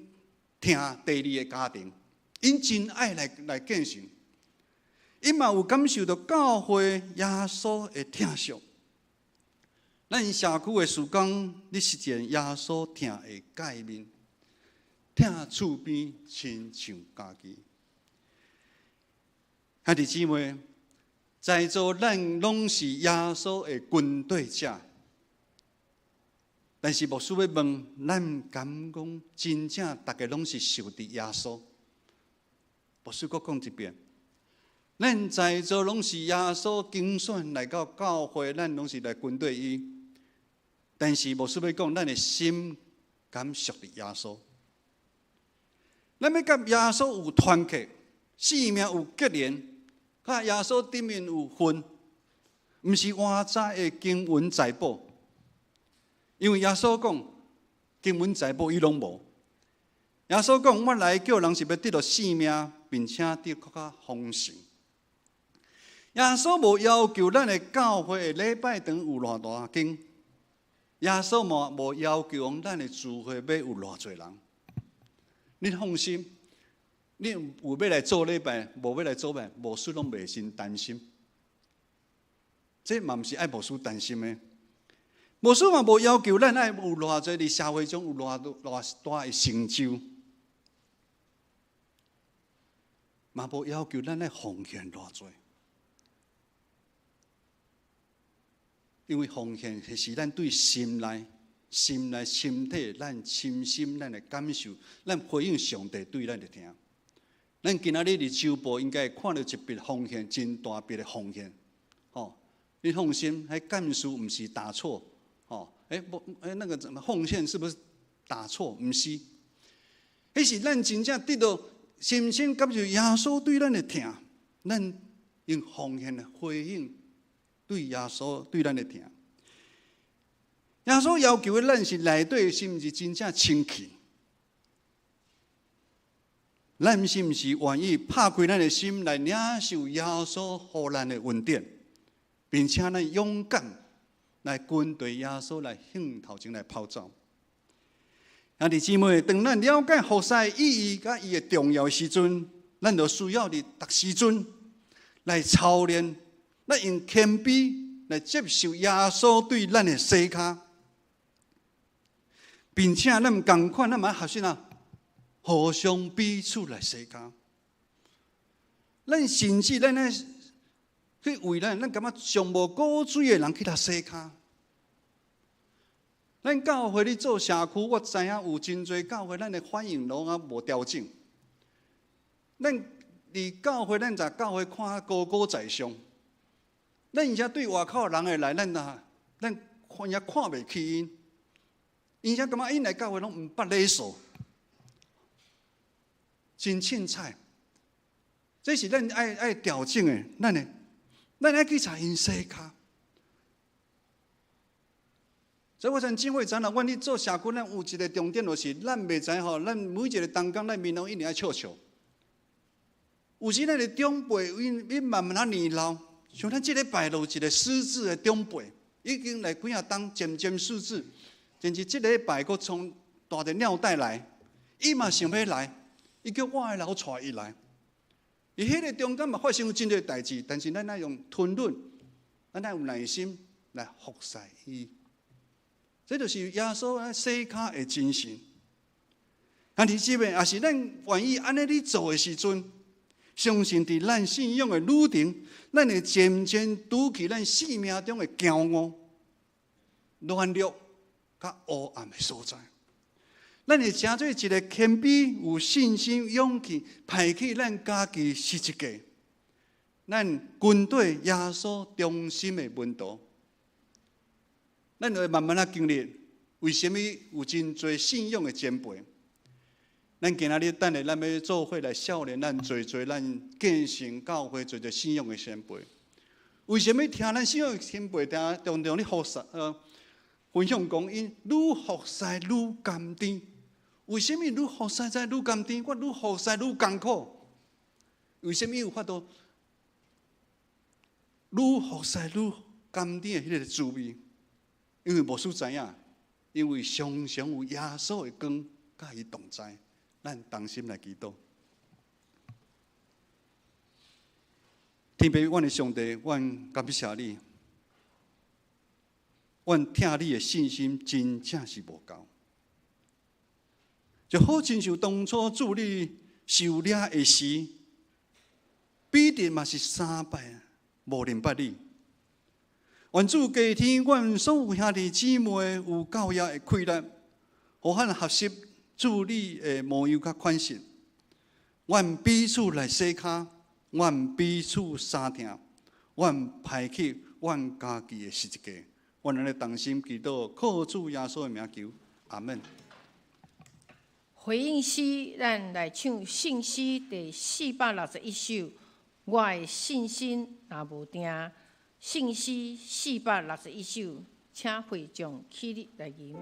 疼第二个家庭，𪜶真愛來建成，𪜶嘛有感受著教會耶穌的疼惜。咱社區的事工，咧實踐耶穌疼的誡命，疼厝邊親像家己。兄弟姊妹，在座咱攏是耶穌的跟隨者，但是牧師欲問，咱敢講真正逐家攏是屬佇耶穌？牧師閣講一遍，咱在座攏是耶穌揀選來到教會，咱攏是來跟隨伊。但是牧師欲講，咱的心敢屬佇耶穌？咱欲佮耶穌有團契，性命有結連，佮耶穌頂面有份，毋是活在的金銀財寶。因為耶穌講金銀財寶伊攏無，耶穌講：我來叫人是欲得著性命，並且得閣較豐盛。耶穌無要求咱的教會的禮拜堂有偌大間，耶穌嘛無要求講咱的聚會欲有偌濟人。你放心，你有欲來做禮拜，無欲來做禮拜，牧師攏袂先擔心。這嘛毋是愛牧師擔心的。牧師嘛無要求咱愛有偌濟佇社會中有偌偌大的成就，嘛無要求咱愛奉獻偌濟。因為奉獻是咱對心內、心內、身體、咱深心、咱的感受，咱回應上帝對咱的疼。咱今仔日佇周報應該會看著一筆奉獻，真大筆的奉獻。吼，你放心，彼幹事毋是打錯。吼，欸，無，欸，那個怎麼奉獻是不是打錯？毋是，彼是咱真正得著深深感受耶穌對咱的疼，咱用奉獻來回應。對耶穌對咱的疼，耶穌要求的咱是內底是毋是真正清氣？咱是毋是願意拍開咱的心來領受耶穌予咱的恩典，並且咱勇敢來跟隨耶穌來向頭前來跑走？兄弟姊妹，當咱了解服侍意義佮伊的重要的時陣，咱就需要佇逐時陣來操練。咱用謙卑來接受耶穌對咱的洗跤，並且咱仝款，咱嘛學習啊，互相彼此來洗跤。咱甚至咱咧去為咱，咱感覺上無古錐的人去共洗跤。咱教會咧做社區，我知影有真濟教會，咱的反應攏猶無調整。咱佇教會，咱在教會看高高在上。咱而且對外口人會來，咱啊，咱看也看袂起𪜶。𪜶才感覺𪜶來教會攏毋捌禮數，真凊彩。這是咱愛愛調整的，咱的，咱愛去共𪜶洗跤。所以我曾經會長老，阮咧做社區，咱有一個重點，就是咱袂知吼，咱每一個同工，咱面攏一定愛笑笑。有時咱的長輩，𪜶𪜶慢慢仔年老。像咱這禮拜就有一個失智的長輩，已經來幾仔冬漸漸失智，甚至這禮拜閣從帶著尿袋來，伊嘛想欲來，伊叫我的老帶伊來。伊彼個中間嘛發生真濟代誌，但是咱愛用吞忍，咱愛有耐心來服侍伊。這就是耶穌洗跤的精神。兄弟姊妹，若是咱願意按呢咧做的時陣，相信佇咱信仰的旅程，咱會漸漸除去咱生命中的驕傲、軟弱、佮黑暗的所在。咱會成做一個謙卑、有信心、勇氣，拋棄咱家己十字架，咱跟隨耶穌忠心的門徒。咱會慢慢仔經歷，為啥物有真濟信仰的前輩？咱今仔日等下，咱欲做伙來少年，咱濟濟咱繼承教會濟濟信仰的前輩。為啥物聽咱信仰的前輩定常常咧服侍分享講，𪜶愈服侍愈甘甜。為啥物愈服侍才愈甘甜？我愈服侍愈艱苦。為啥物有法度愈服侍愈甘甜的彼個滋味？因為牧師知影，因為常常有耶穌的光佮伊同在。咱同心來祈禱。天父，阮的上帝，阮感謝你，阮疼你的信心真正是無夠。就好親像當初主你受掠的時，彼得嘛是三擺無認捌你。願主加添阮所有兄弟姊妹有教業的氣力，予咱學習主你的模樣佮款式。阮彼此來洗跤，阮彼此相疼，阮拋棄阮家己的十字架，阮按呢同心祈禱，靠主耶穌的名求，阿門。回應詩，咱來唱聖詩第461首。我的信心若無定，聖詩461首，請會眾起立來吟。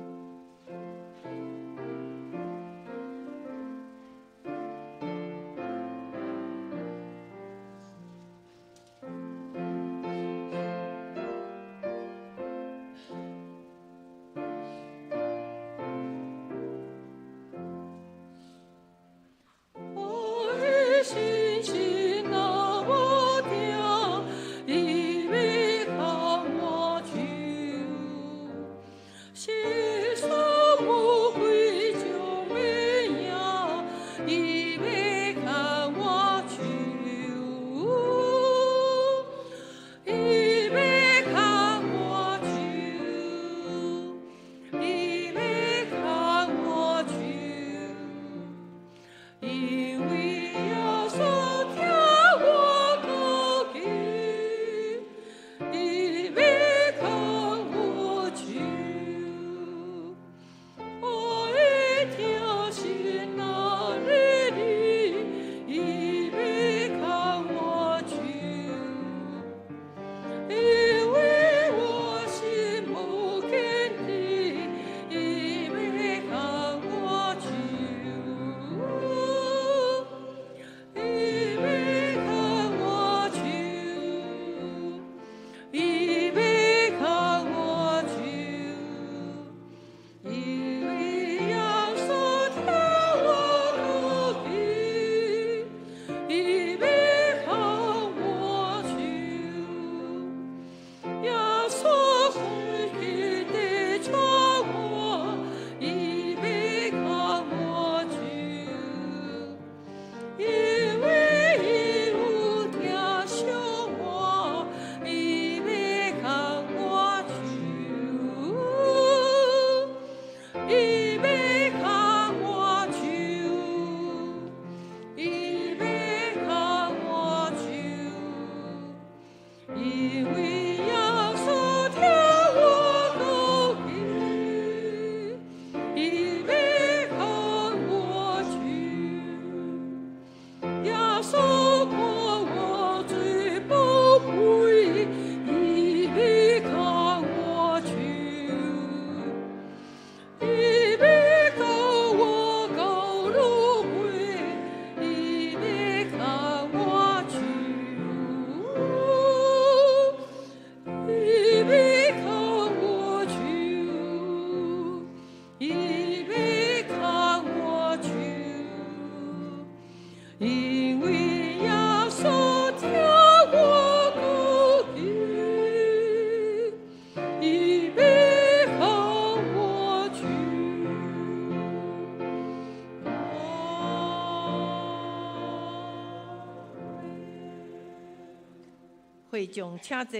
會眾請坐。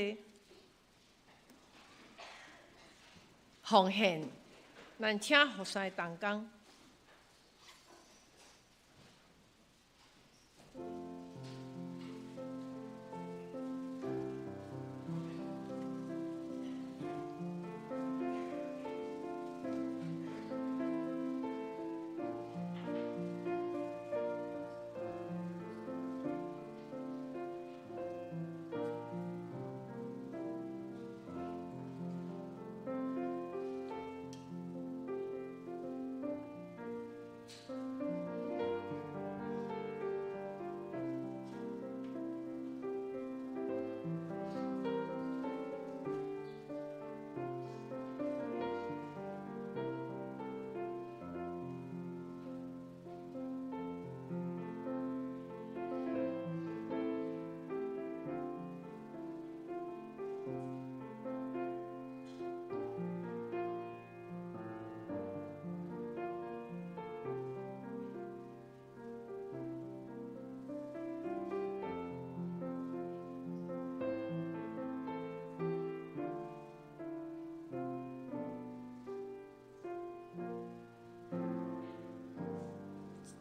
奉獻，咱請服侍同工。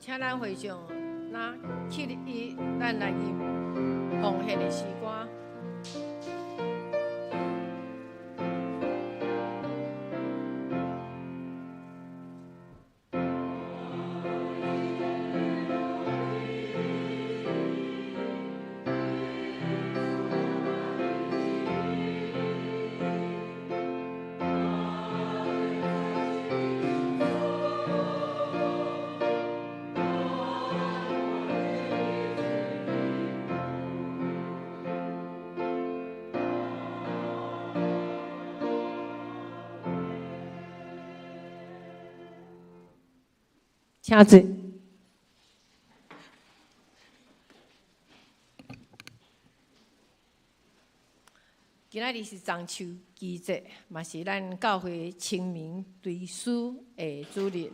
請咱會眾，那起立，咱來吟奉獻的詩歌。請坐。今仔日是中秋佳節，嘛是咱教會清明追思的主日。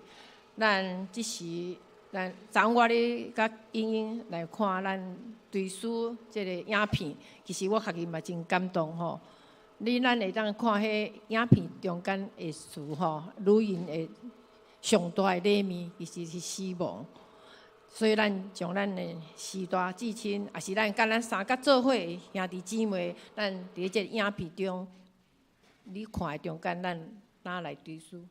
咱這時，咱昨我咧佮英英來看咱追思這个影片，其實我家己嘛真感動吼。你咱會當看彼影片中間的詞吼，女人的上大的禮物其實是死亡，所以咱將咱的時代至親，也是咱佮咱三角做伙的兄弟姊妹，咱佇這个影片中，你看的中間，咱哪來追思？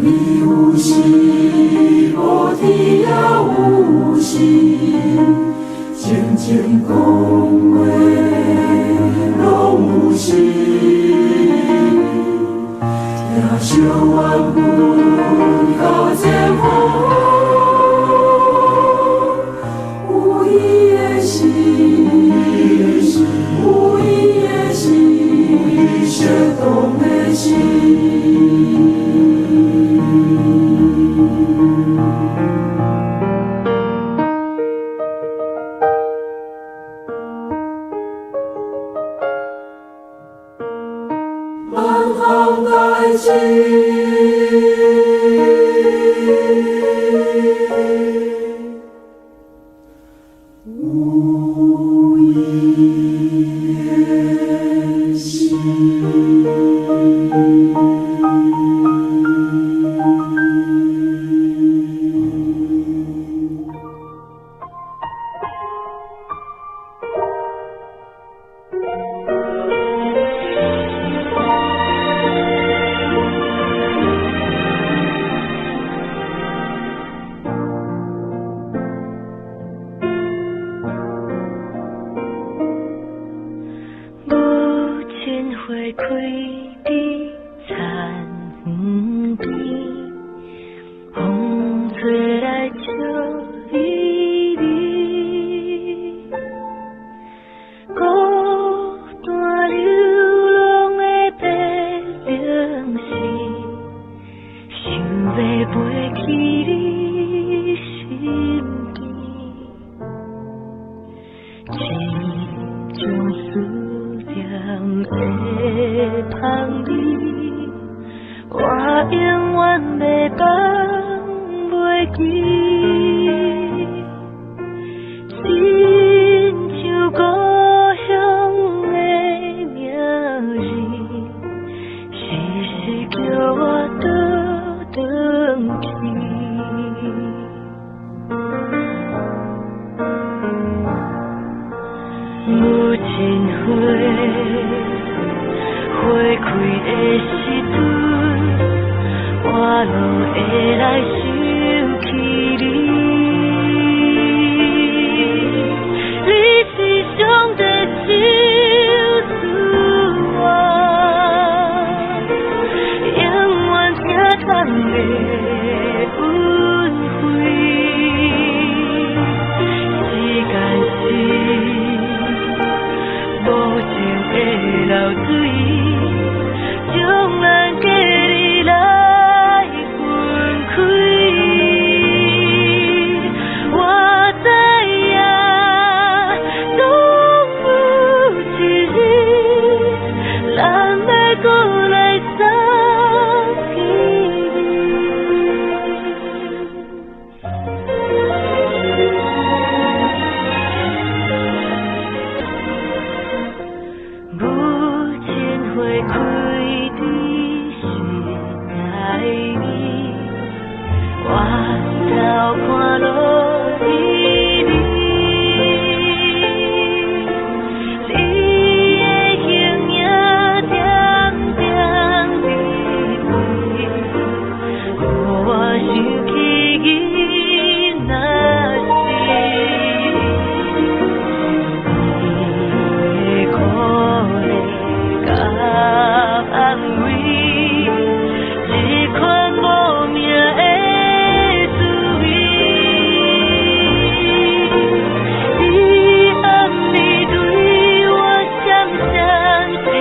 你有時無天。靜靜講話攏有時，聽相緣分到前方，有伊的時，有伊的時，相同的時。萬項代誌。有伊的時。母親花開佇田園邊，風吹來笑微微。孤單流浪的白鷺鷥，想欲飛去你身邊。一種思念的香味，我永遠袂放袂記。親像故鄉的名字，時時叫我倒轉去。母親花，花開的時陣，我攏會來想起你。你是上帝賞賜我，永遠疼痛的恩惠。時間是無情的流水，將咱隔離來分開。我知影，總有一日，咱欲閣來相見面。母親花開佇心內面，我頭看落伫你，你的形影點點滴滴，予我想起囡仔時。你的鼓勵佮安慰，這款無名的滋味。你暗暝對我閃閃爍爍，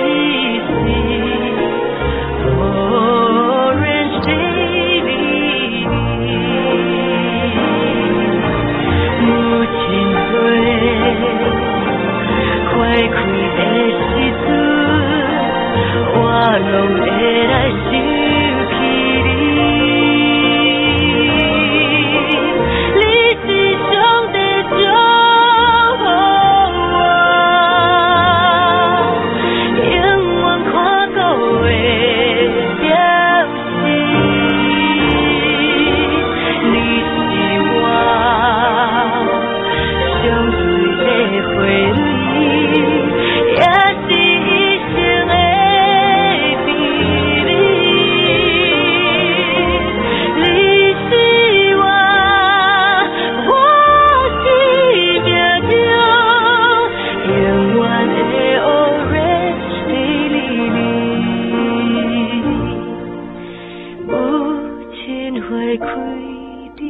予人細膩膩。母親花，花開的時陣，我攏會來想起你。你是上帝祝福我，永遠看顧的表示。你是我上水的花蕊，也是一生的甜。開佇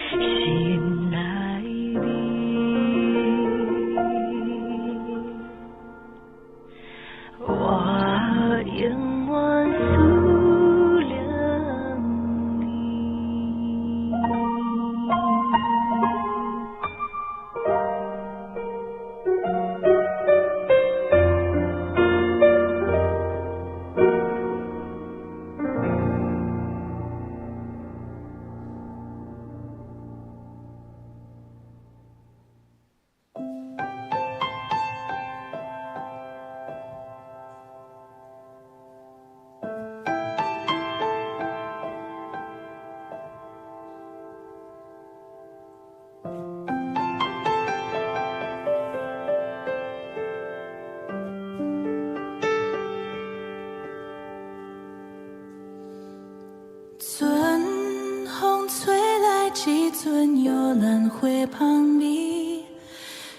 心內面。我永遠思念你。春風吹來，一陣玉蘭花芳味，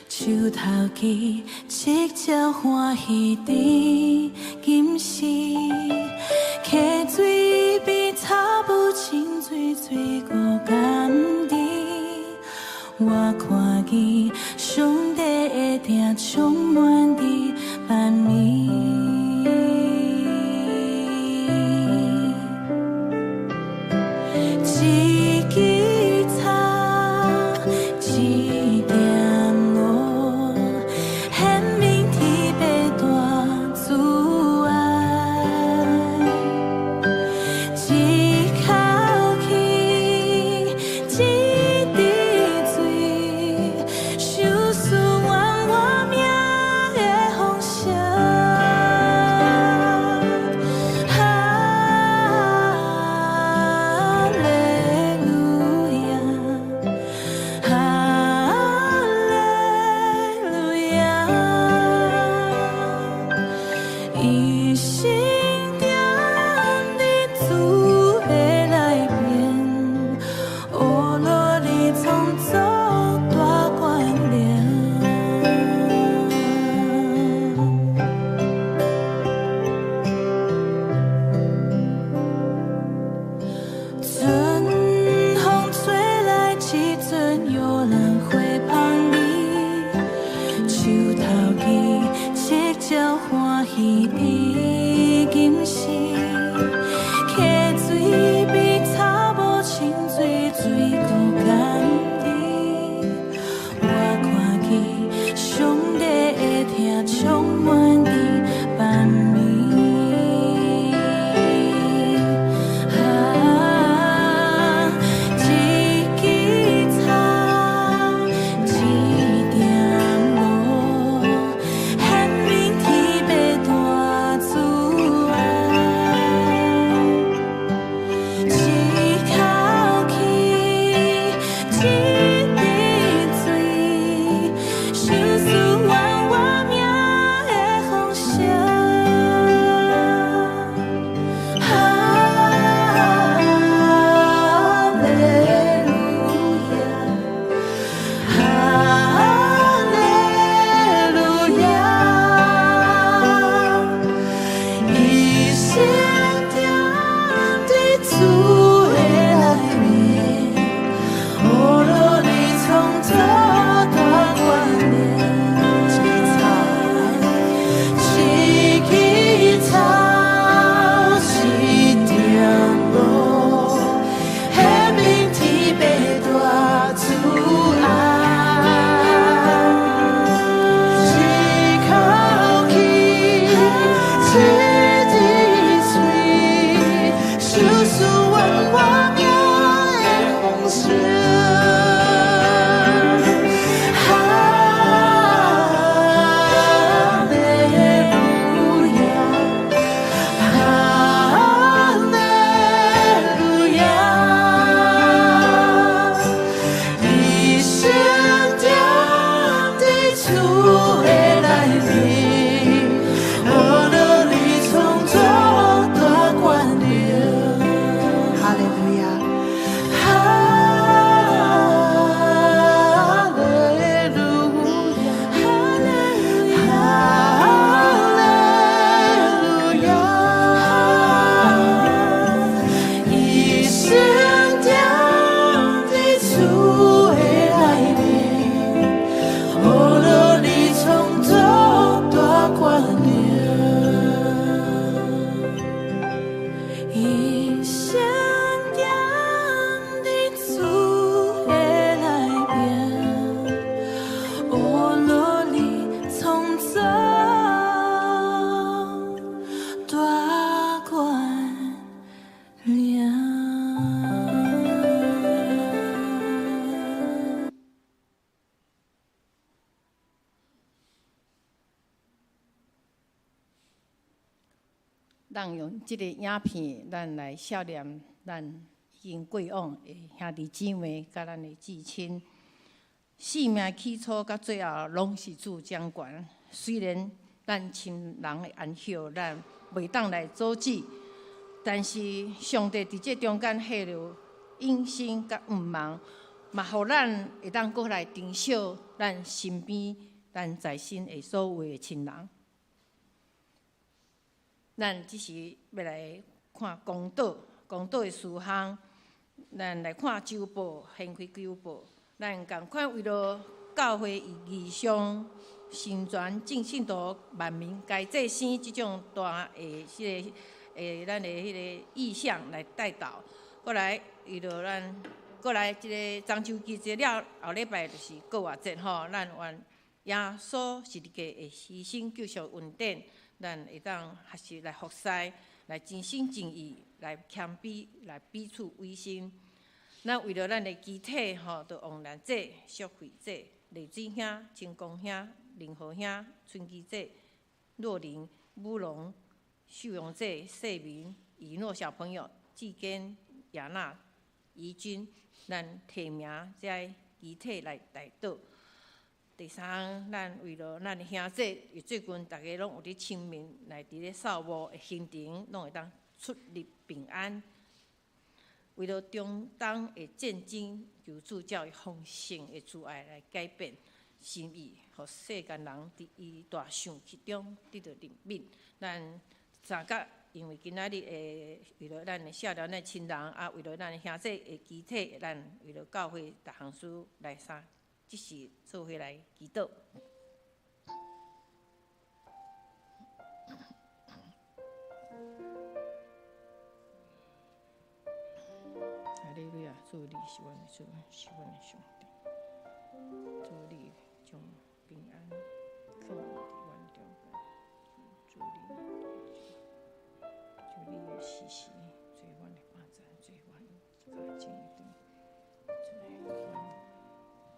樹頭枝七隻歡喜佇金絲，溪水邊草木青翠翠閣甘甜。我看見上帝的疼充滿佇萬民。一枝草，一點露，顯明天父大慈愛。一口氣，一滴水，相思怨我命的方式。哈利路亞，哈利路亞，一心踮佇主的內面，烏落里創造大關聯。春風吹來，一陣玉蘭花芳味，樹頭枝七隻歡喜佇金咱用這个影片，咱來孝念咱已經過往的兄弟姊妹佮咱的至親。生命起初佮最後攏是主掌權。雖然咱親人的安息，咱袂當來阻止，但是上帝佇這中間設了永生佮盼望，嘛予咱會當閣來珍惜咱身邊、咱在生的所有的親人。咱這時欲來看公禱，公禱的事項，咱來看週報，掀開週報，咱仝款為著教會義上成全眾信徒萬民皆做生這種大的這个咱的彼个意向來代禱。閣來為著咱，閣來這个中秋節了後禮拜就是復活節吼，咱願耶穌十字架的犧牲救贖恩典，咱會當學習來服侍，來真心真意來謙卑，來彼此委身。咱為著咱的肢體吼，著王蘭姐、淑慧姐、麗水兄、清光兄、林和兄、春基姐、若琳、武龍、秀榮姐、世民、以諾小朋友、志堅、亞娜、怡君，咱提名這肢體來代禱。第三，咱為著咱的兄弟，最近逐家攏有佇清明來佇咧掃墓的行程，攏會當出入平安。為著中東的戰爭，求主照伊豐盛的慈愛來改變心意，予世間人佇伊大生氣中得著憐憫。咱三甲，因為今仔日會為著咱的少年的親人，啊，為著咱的兄弟的肢體，咱為著教會逐項事來三，這是做伙來祈禱。哈利路亞！主，你是阮的主，是阮的上帝。主，你將平安放佇阮中間。主，你，求你時時做阮的幫贊，做阮的家境的。主，阮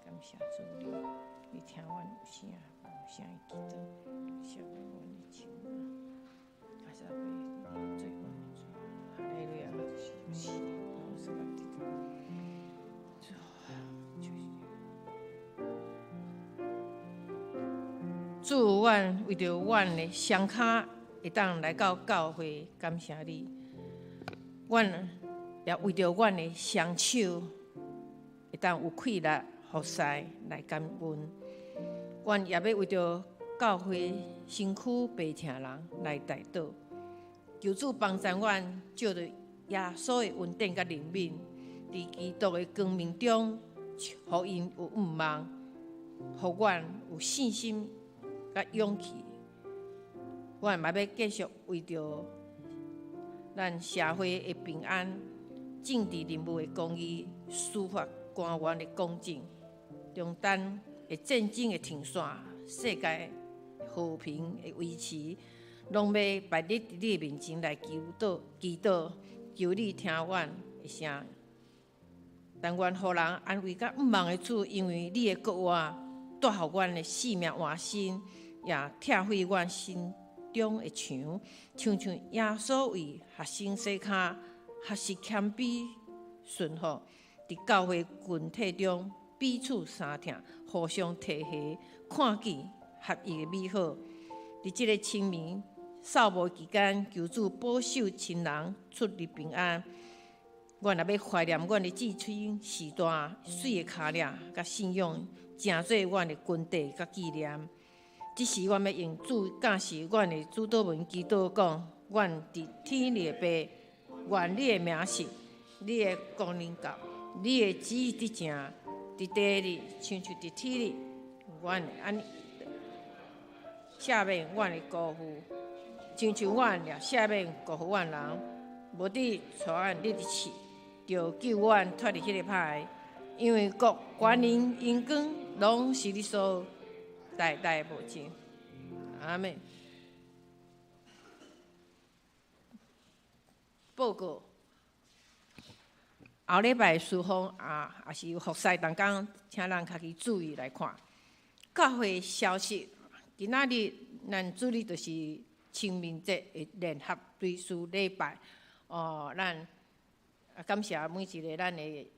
感謝主你，你聽阮有聲無聲的祈禱，赦免阮的親人，阿薩伯，你做阮的主。哈利路亞！是，是。主，阮為著阮的雙跤會當來到教會，感謝你。阮也為著阮的雙手會當有氣力服侍來感恩。阮也欲為著教會身軀病疼人來代禱，求主幫助阮，藉著耶穌的恩典佮憐憫，佇基督的光明中，予𪜶有盼望，予阮有信心佮勇氣。阮嘛欲繼續為著咱社會的平安、政治人物的公義、司法官員的公正、中東的戰爭的停線、世界和平的維持，攏欲白日佇你的面前來求禱、祈禱，求你聽阮的聲。但願予人安慰佮盼望的主，因為你的國話帶予阮的性命換新，也拆毀阮心中的牆，親像耶穌為學生洗跤，學習謙卑順服，佇教會群體中彼此相疼，互相提攜，看見合一的美好。佇這个清明掃墓期間，求主保守親人出入平安。阮也欲懷念阮的至親時代媠的跤跡佮信仰，成做阮的根底佮紀念。這時，阮欲用主教示阮的主禱文祈禱講：阮佇天裡的父，願你的名聖，你的國臨到，你的旨意得成，佇地裡親像佇天裡。阮按赦免阮的辜負，親像阮也赦免辜負阮人，無得帶阮入去試，著救阮脫離彼个歹的。因為國、權能、榮光，攏是你所有，代代無盡。阿們。報告。後禮拜事奉啊，也是有服侍同工，請咱家己注意來看。教會消息，今仔日咱主日就是清明节的联合追思礼拜。哦，咱啊感谢每一个咱的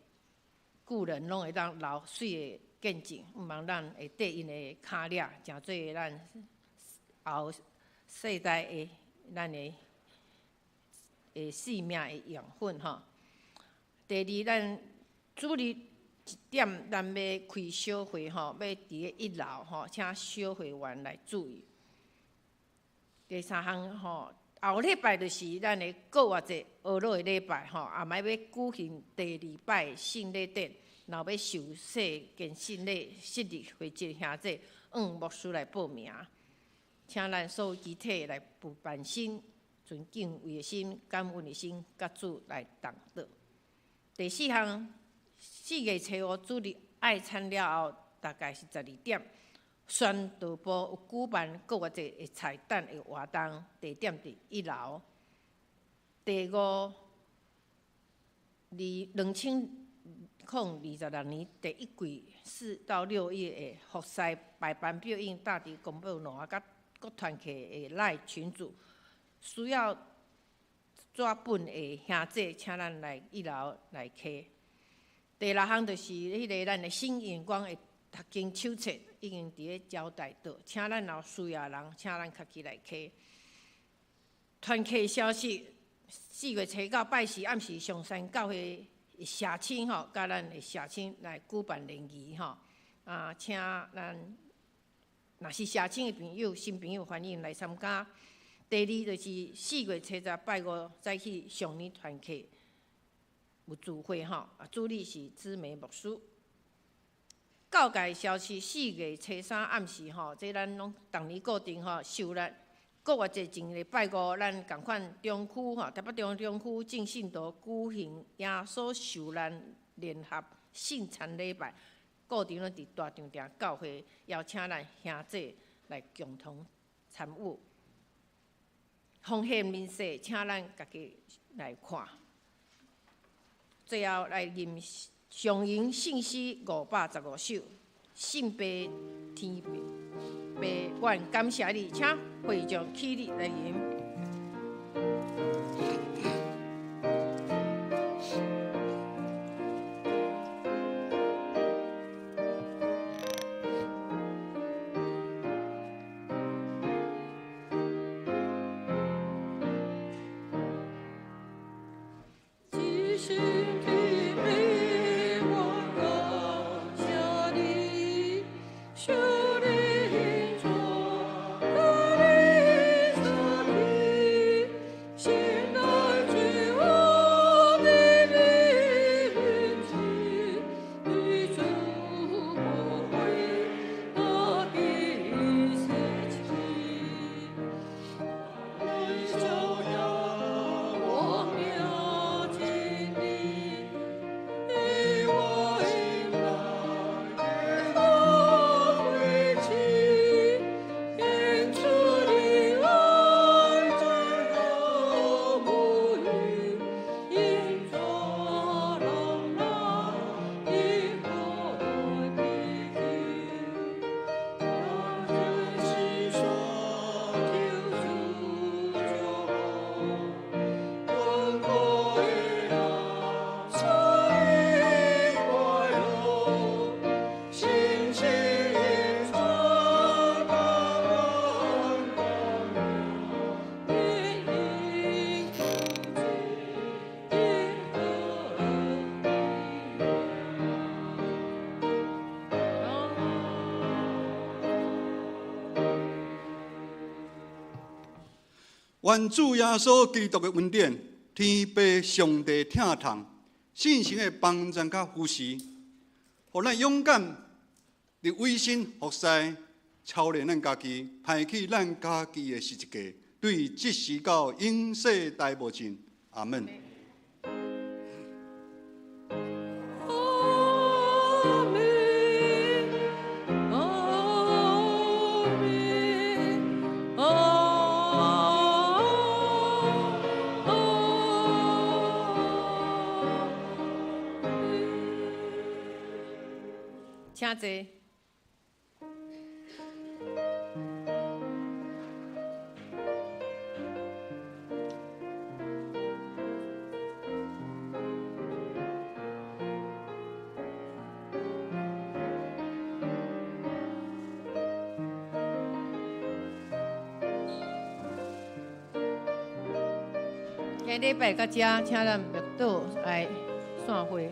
故人拢会当留媠的见证，毋望咱会缀𪜶的跤迹，成做咱后世代的咱的生命的养分吼。第二，咱主日1点，咱欲开小会吼，欲伫咧一楼吼，请小会员来注意。第三项吼，后礼拜就是咱的复活节呵咾的礼拜吼，也嘛欲举行第二摆圣礼典，若欲受洗坚信礼昔日会籍兄弟，向牧师来报名。请咱所有肢体来预备心，存敬畏的心、感恩的心，佮主来同祷。第四项，4月初5主日爱餐了后，大概是12点，宣道部有举办复活节的彩蛋的活动，地点伫一楼。第五，2026年第一季4到6月的服侍排班表已经搭伫公布栏佮各团契的 LINE 群组，需要纸本的兄弟，请咱来一楼来提。第六项就是彼个咱的新眼光的读经手册已经伫咧招待桌，请咱若有需要的人，请咱家己来提。团契消息，4月初9拜四暗时，上山教会的社青吼，佮咱的社青来举办联谊吼，啊，请咱若是社青的朋友、新朋友，欢迎来参加。第二就是4月初十拜五早起上年团契有聚会吼，啊，主理是姊妹牧师。教界消息，4月初3暗时吼，这咱拢逐年固定吼，受难复活节前日拜五，咱仝款中区吼，台北中中区众信徒举行耶稣受难联合圣餐礼拜，固定拢伫大丈埕教会，邀请咱兄弟来共同参与。奉献明细，请咱家己来看。最后来吟上吟圣诗515首，圣父天父，愿感谢你，请会众起立来吟。一心天父，我感谢你，受你恩宠，予你赐予，心内罪恶的你面前，你祝福会得以洗净。来照耀我命真理，以我心内的晦气，因主的爱真无余，因主人来的福的救，我真是说求主祝福，愿可以赐予快乐，心情传达光明，因主的恩。愿主耶稣基督的恩典、天父上帝疼痛、圣神的帮助佮扶持，予咱勇敢伫委身服侍，操练咱家己，歹去咱家己的十字架，对这时到永世代无尽。阿们。阿们，阿们，阿们。请坐。今禮拜到遮，請咱默禱來散會。